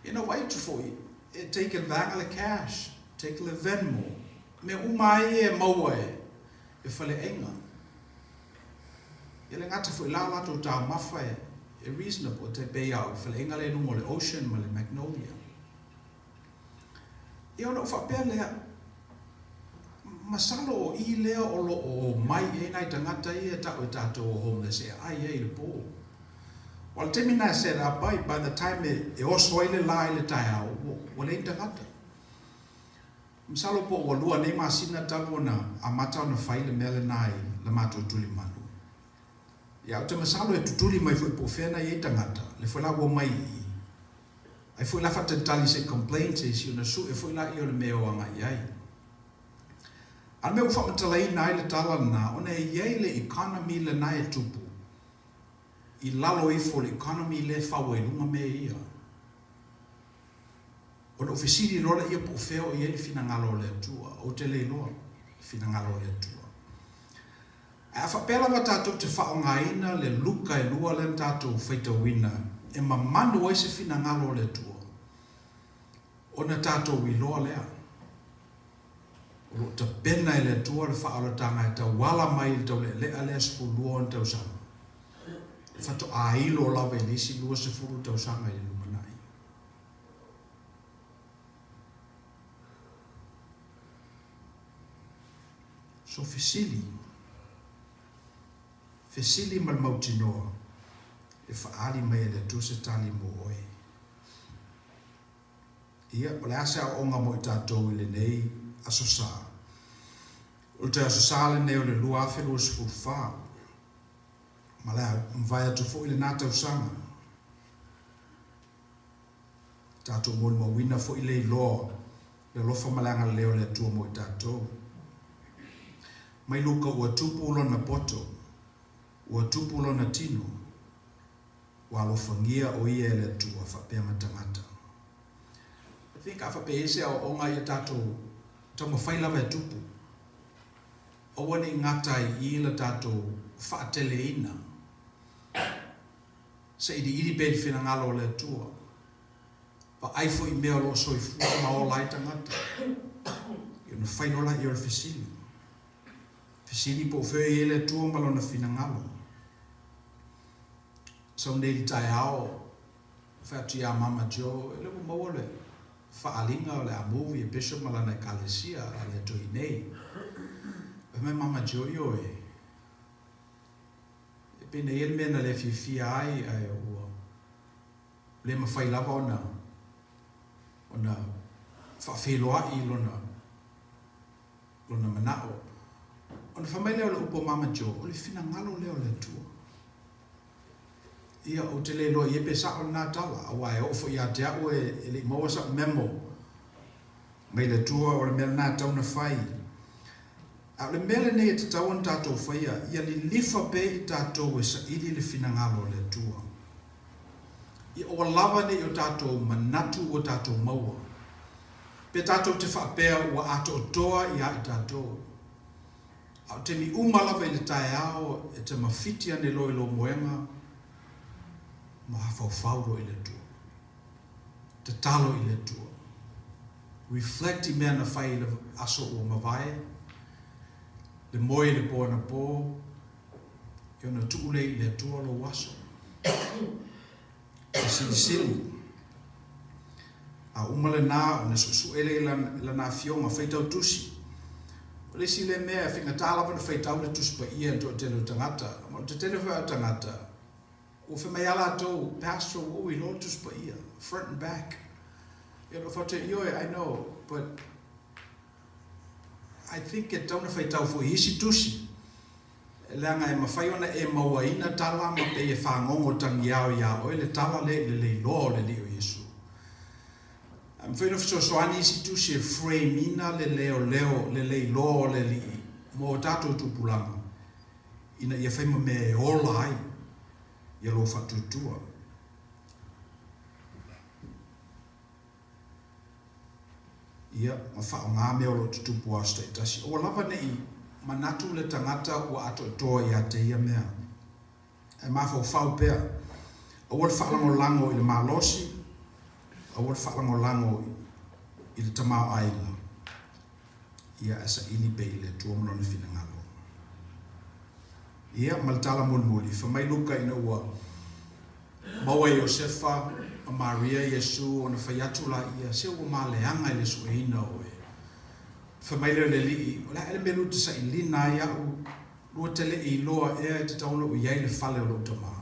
D: Ia na vaai atu foi, e take le vaega le cash, take le Venmo, mea uma lava ia e maua e faleaiga. Ia le gata foi la o latou taumafa e reasonable, e tai pei lava o le faleaiga lea i luga o le Ocean ma le Magnolia. Ia ona ou faapea lea, masalo o i lea o lo o omai i ai nai tagata ia e tau e tatou o homeless e aai ai i le po. Aua o le taimi lena e set up ai, by the time e oso ai le la i le taeao, ua leai ni tagata. Masalo po ua lua nei masina talu ona amata ona fai le mea lena i le matou tulimanu. Ia, ou te masalo e tutuli mai foi po o fea na i ai tagata, le foi la ua omai i i. Ai foi la faatalitali se i complain se isi ona sue foi laia o le mea e o agai ai. A o le mea ua faamatalaina ai le tala lena ona e i ai le economy lena e tupu i lalo ifo o le economy lea e fau ai i luga mea ia. Ona ou fesili loa laia po o fea o i ai le finagalo o le Atua. Ou te le iloa le finagalo o le Atua. Ae a faapea lava tatou te faaaogaina le luka e lua lea na tatou faitauina e mamanu ai se finagalo o le Atua, ona tatou iloa lea, o lo o tapena e le Atua le faaolataga e tauala mai i le taulealea lea 12 ona tausaga, e faatoa ilo lava i le isi 20 tausaga i le lumanai. So fesili, fesili ma le mautinoa e faaali mai e le Atua se tali mo oe. Ia, o le a se aoaoga mo i tatou i lenei Aso Sa? O le toe Aso Sa lenei o le 2024, ma le a mavae atu foi lena tausaga. Tatou molimauina foi le iloa, le alofa ma le agalelei o le Atua mo i tatou. Mai Luka ua tupu lona poto, ua tupu lona tino, ua alofagia o ia e le Atua faapea ma tagata. I think a faapea e i ai se aoaoga ia tatou taumafai lava e tupu. Aua ne i gata ai i la tatou faateleina. Sailiili pea i le finagalo o le Atua. Vaai foi i mea o lo o soifua ma ola ai tagata. Ia ona fai loa laia o le fesili. Fesili po o fea i ai le Atua ma Lona finagalo. Sau nei i le taeao, fai atu ia Mama Joe, e le ua maua le faaaliga o le a move ia Bishop ma lana ekalesia, a le atu i nei. Fai mai Mama Joe, ioe. E pei ia le mea na le fiafia ai ae ua le mafai lava ona ona faafeiloai i lona lona manao. Ona fai mai lea o le upu a Mama Joe, o le finagalo lea o le Atua. Ia, ou te le iloa i ai pe sao lena tala, aua e oo foi ia te au e le i maua sa'u memo mai le Atua o le mea lena e tatau ona fai. A o le mea lenei e tatau ona tatou faia, ia lilifa pea i tatou e saili le finagalo o le Atua. Ia aua lava ne i o tatou manatu ua tatou maua, pe tatou te faapea ua atoatoa ia i tatou. A o taimi uma lava i le taeao e te mafiti ane loa i lou moega, mafaufau loa i le Atua. Tatalo i le Atua. Reflect i mea na fai i le aso ua mavae, le moe i le po anapo, E ona tuu lea i le Atua lou aso. E silisili. A uma lena ona suesue lea i lana afioga, faitau tusi. O le isi lea mea e faigata lava ona faitau le Tusi Paia i le toatele o tagata. Ma o le tetele foi o tagata, ua fai mai lava latou, Pastor, ua ou iloa le Tusi Paia, front and back. Ia ona ou fai atu, Ioe, I know, but I think e tatau ona faitau foi i isi tusi, leaga e mafai ona e mauaina tala ma pei e fagogo tagiao iā oe le tala lea i le leiloa o le Alii o Iesu. E mafai ona fesoasoani isi tusi e frame ina le leoleo, le leiloa o le Alii mo o tatou tupulaga ina ia fai ma mea e ola ai ia lou faatuatua. Ia, ma faaaoga mea o lo o tutupu aso taitasi. Aua lava ne i manatu le tagata ua atoatoa ia te ia mea. Ae mafaufau pea, aua le faalagolago i le malosi, aua le faalagolago i le tamaoaiga, ia ae saili pea i le Atua ma Lona finagalo. Ia, ma le tala mulimuli, fai mai Luka ina ua Maua e Iosefa ma Maria Iesu ona fai atu laia, Se ua maleaga i le sueina oe. Fai mai lea o le Alii, O le a ea le mea lua te sailina ai aʻu? Lua te le i iloa ea e tatau ona ou i ai i le fale o lou Tama?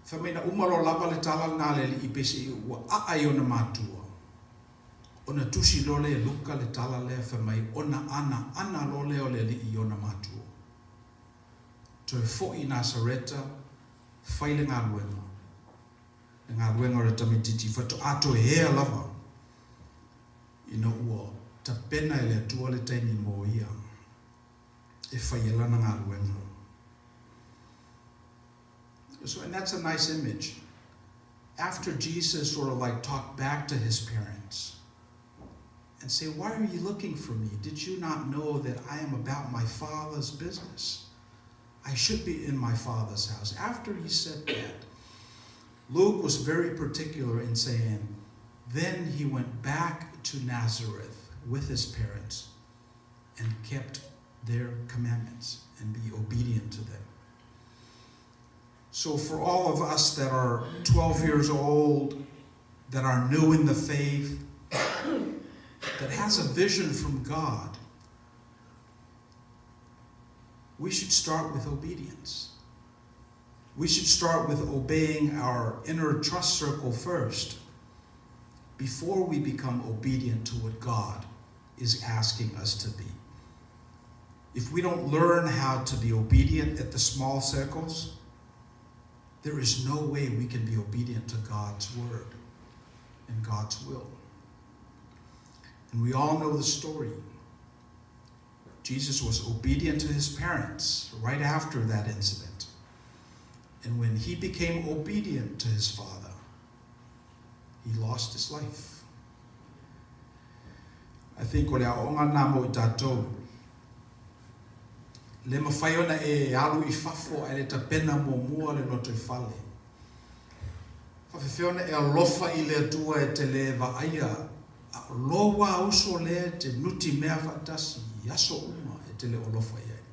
D: Fai mai na uma loa lava le tala lena a le Alii peiseai ua aa i ona matua. Ona tusi loa lea e Luka le tala lea fai mai ona anaana loa lea o le Alii i ona matua. Toe foi i Nasareta, fai le galuega, le galuega o le tamaitiiti faatoa toe ea lava ina ua tapena e le Atua le taimi mo ia e fai ai lana galuega. So, and that's a nice image. After Jesus sort of like talked back to his parents and say, Why are you looking for me? Did you not know that I am about my Father's business? I should be in my Father's house. After he said that, Luke was very particular in saying, Then he went back to Nazareth with his parents and kept their commandments and be obedient to them. So for all of us that are 12 years old, that are new in the faith, that has a vision from God, we should start with obedience. We should start with obeying our inner trust circle first before we become obedient to what God is asking us to be. If we don't learn how to be obedient at the small circles, there is no way we can be obedient to God's word and God's will. And we all know the story. Jesus was obedient to his parents right after that incident. And when he became obedient to his father, he lost his life. I think o le aoaoga lena mo i tatou. Le mafai ona e alu i fafo ae le tapena muamua le lotoifale. Faafefea ona e alofa i le Atua e te le vaaia a o lou a uso lea e te nutimea faatasi i aso uma e te le o alofa i ai.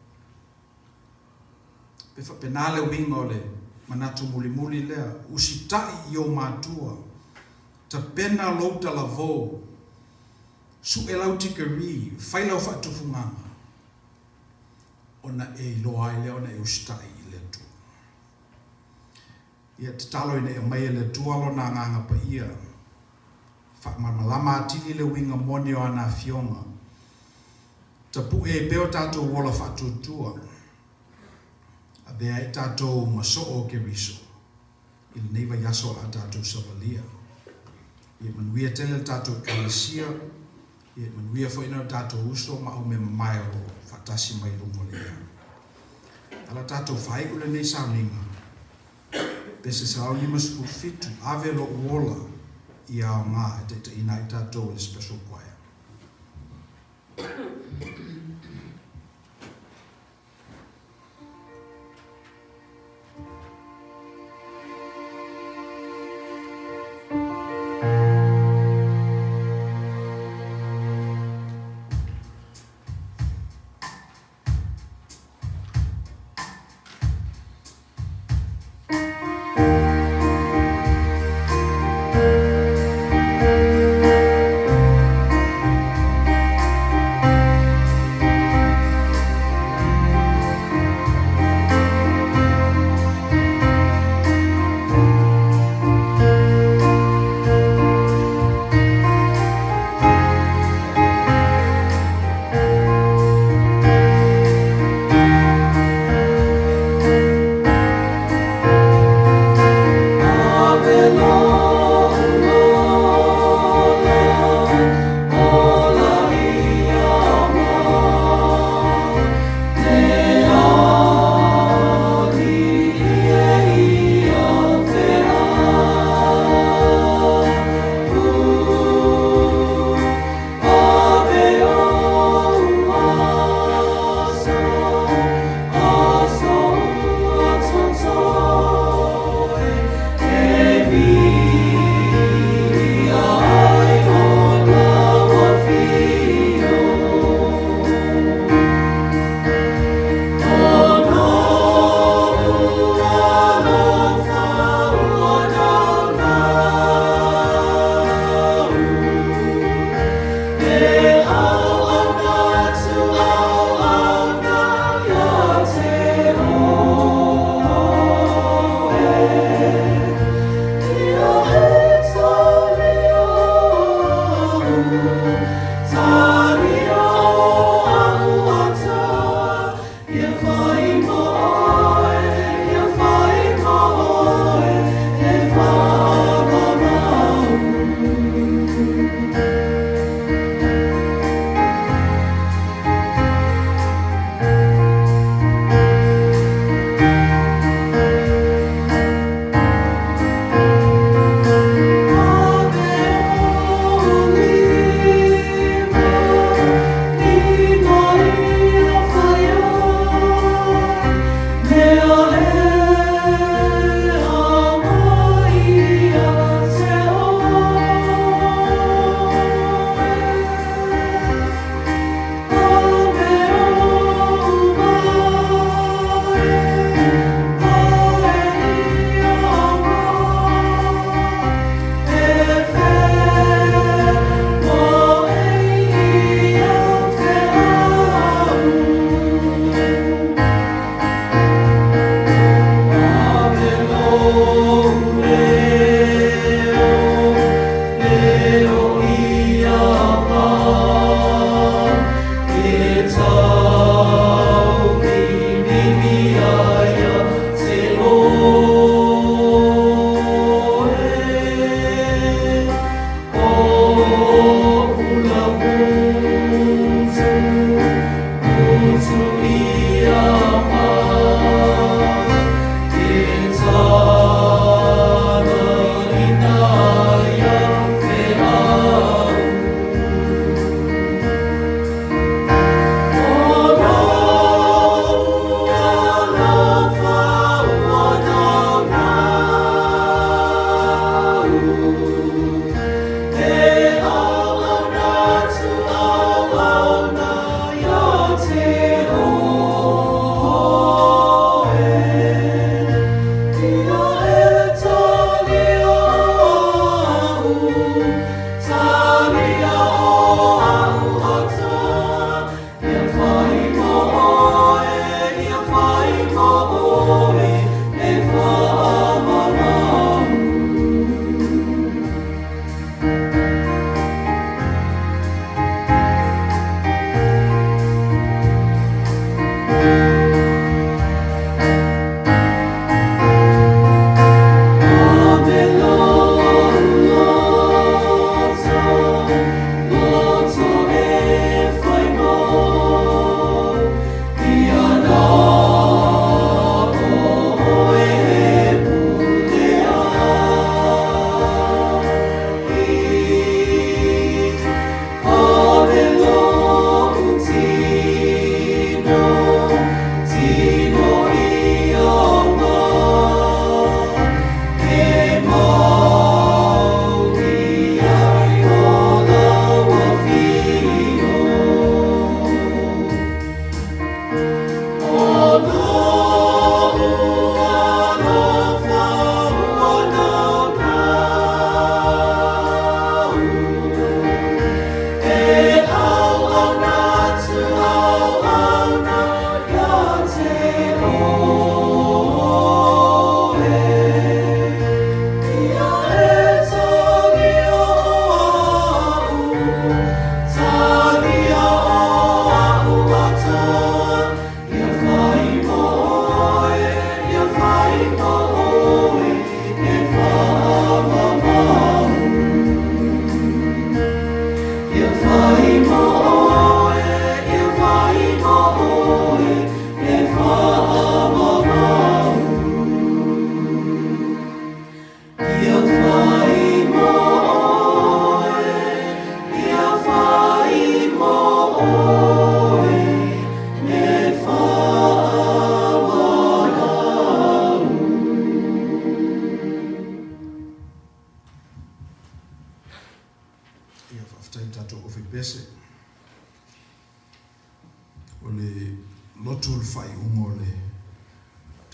D: Pe faapena le uiga o le manatu mulimuli lea, usitai i ou matua, tapena lou talavou, suʻe lau tikeri, fai lau faatufugaga, ona e iloa ai lea ona e usitai i le Atua. Ia tatalo ina ia aumai e le Atua Lona Agaga Paia, faamalamalama atili le uiga moni o ana Afioga, tapue ai pea o tatou ola faatuatua, avea ai tatou ma soo o Keriso i lenei vaiaso o le a tatou savalia. Ia manuia tele le tatou Ekalesia, ia manuia foi nai o tatou uso ma aumemamae o lo o faatasi mai i luga o le ea. A la tatou faaiu lenei sauniga, pese 157, ave lou ola i aoga e taitaiina ai tatou e le Special Choir.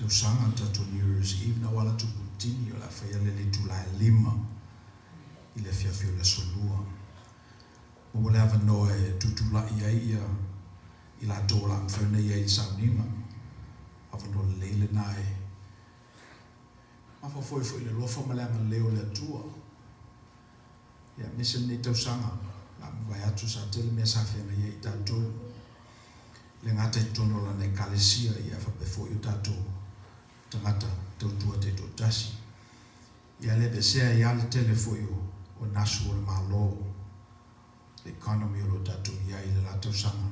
D: tausaga, le tatou New Year's Eve na ua alu atu Putini o le a faia lea i le itula e 5 i le afiafi o le Aso Lua. Maua le avanoa e tutulai ai ia i latou o le a mafai ona i ai i le sauniga. Avanoa lelei lena e mafaufau ai foi i le alofa ma le agalelei o le Atua. Ia, aemaise lenei tausaga, o le a mavae atu sa tele mea sa feagai ai i tatou, e le gata i totonu o lana Ekalesia, ia faapea foi o tatou tagata tautua taitoatasi. Ia le aveesea ai lava le tele foi o o gasu o le Malo, le economy o lo o tatou i ai i le la tausaga,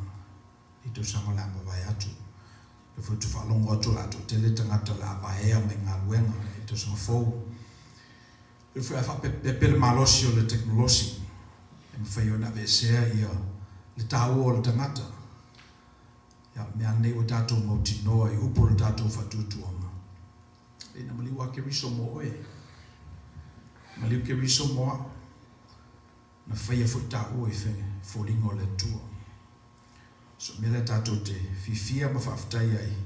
D: i tausaga o le a mavae atu. O lea foi ou te faalogo atu o le a toatele tagata o le a vaea mai galuega i le tausaga fou. O lea foi a faapepepepe le malosi o le tekonolosi e mafai ona aveesea ia le taua o le tagata. Ia, o le mea lava lenei ua tatou mautinoa i upu o le tatou faatuatuaga. E na maliu a Keriso mo oe. Maliu Keriso mo a'u. Na faia foi taua i foliga o le Atua. So mea lea tatou te fiafia ma faafetai ai,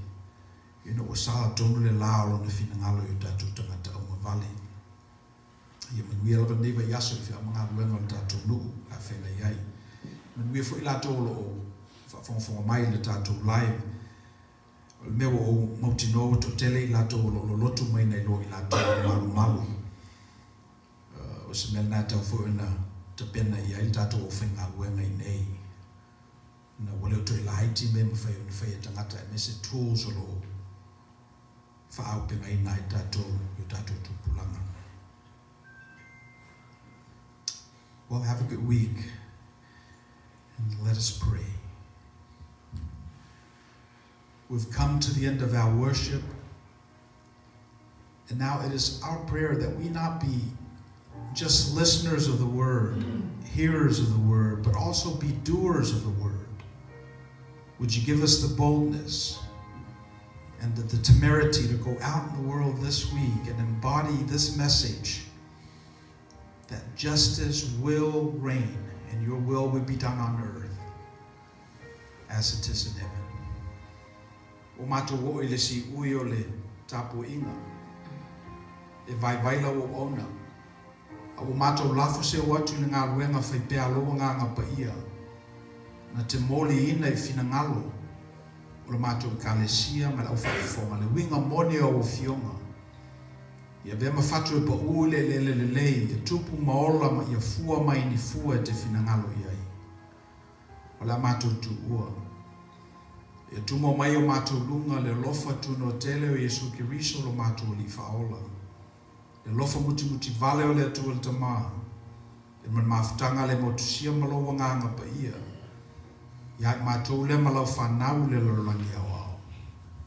D: ina ua sala tonu le la o Lona finagalo i o tatou tagata augavale. Ia manuia lava lenei vaiaso i feau ma galuega o le tatou nuu o le a feagai ai. Manuia foi latou o lo o faafogafoga mai i le tatou live. O le mea ua ou mautinoa ua toatele i latou o lo o lolotu mai nai lo i latou o le malumalu. O se mea lena e tatau foi ona tapena i ai le tatou aufaigaluega i inei. Ona ua le o toe laiti mea e mafai ona fai e tagata aemaise tools o lo o faaaupegaina ai tatou i o tatou tupulaga. Well, have a good week and let us pray. We've come to the end of our worship. And now it is our prayer that we not be just listeners of the word, hearers of the word, but also be doers of the word. Would you give us the boldness and the, the temerity to go out in the world this week and embody this message that justice will reign and your will will be done on earth as it is in heaven. Ua matou oo i le siui o le tapuaiga, e vaivai lau auauna, a ua matou lafo seu atu i le galuega fai pea a lou Agaga Paia, na te moliina i finagalo o le matou Ekalesia ma le aufaafofoga le uiga moni o au Afioga, i avea ma fatu e paū i le eleele lelei, e tupu ma ola ma ia fua mai ni fua e te finagalo i ai. O le a matou tuua. Ia tumo mai o matou luga le alofa tunoa tele o Iesu Keriso lo matou Alii Faaola, le alofa mutimuti vale o le Atua le Tama, le ma le mafutaga le motusia ma lou Agaga Paia, ia i matou lea ma lau fanau i le lalolagi aoao,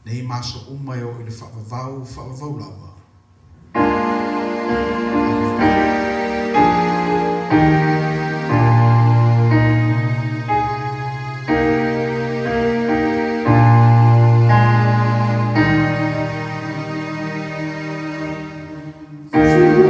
D: nei ma aso uma e oo i le faavavau, faavavau lava. Amene.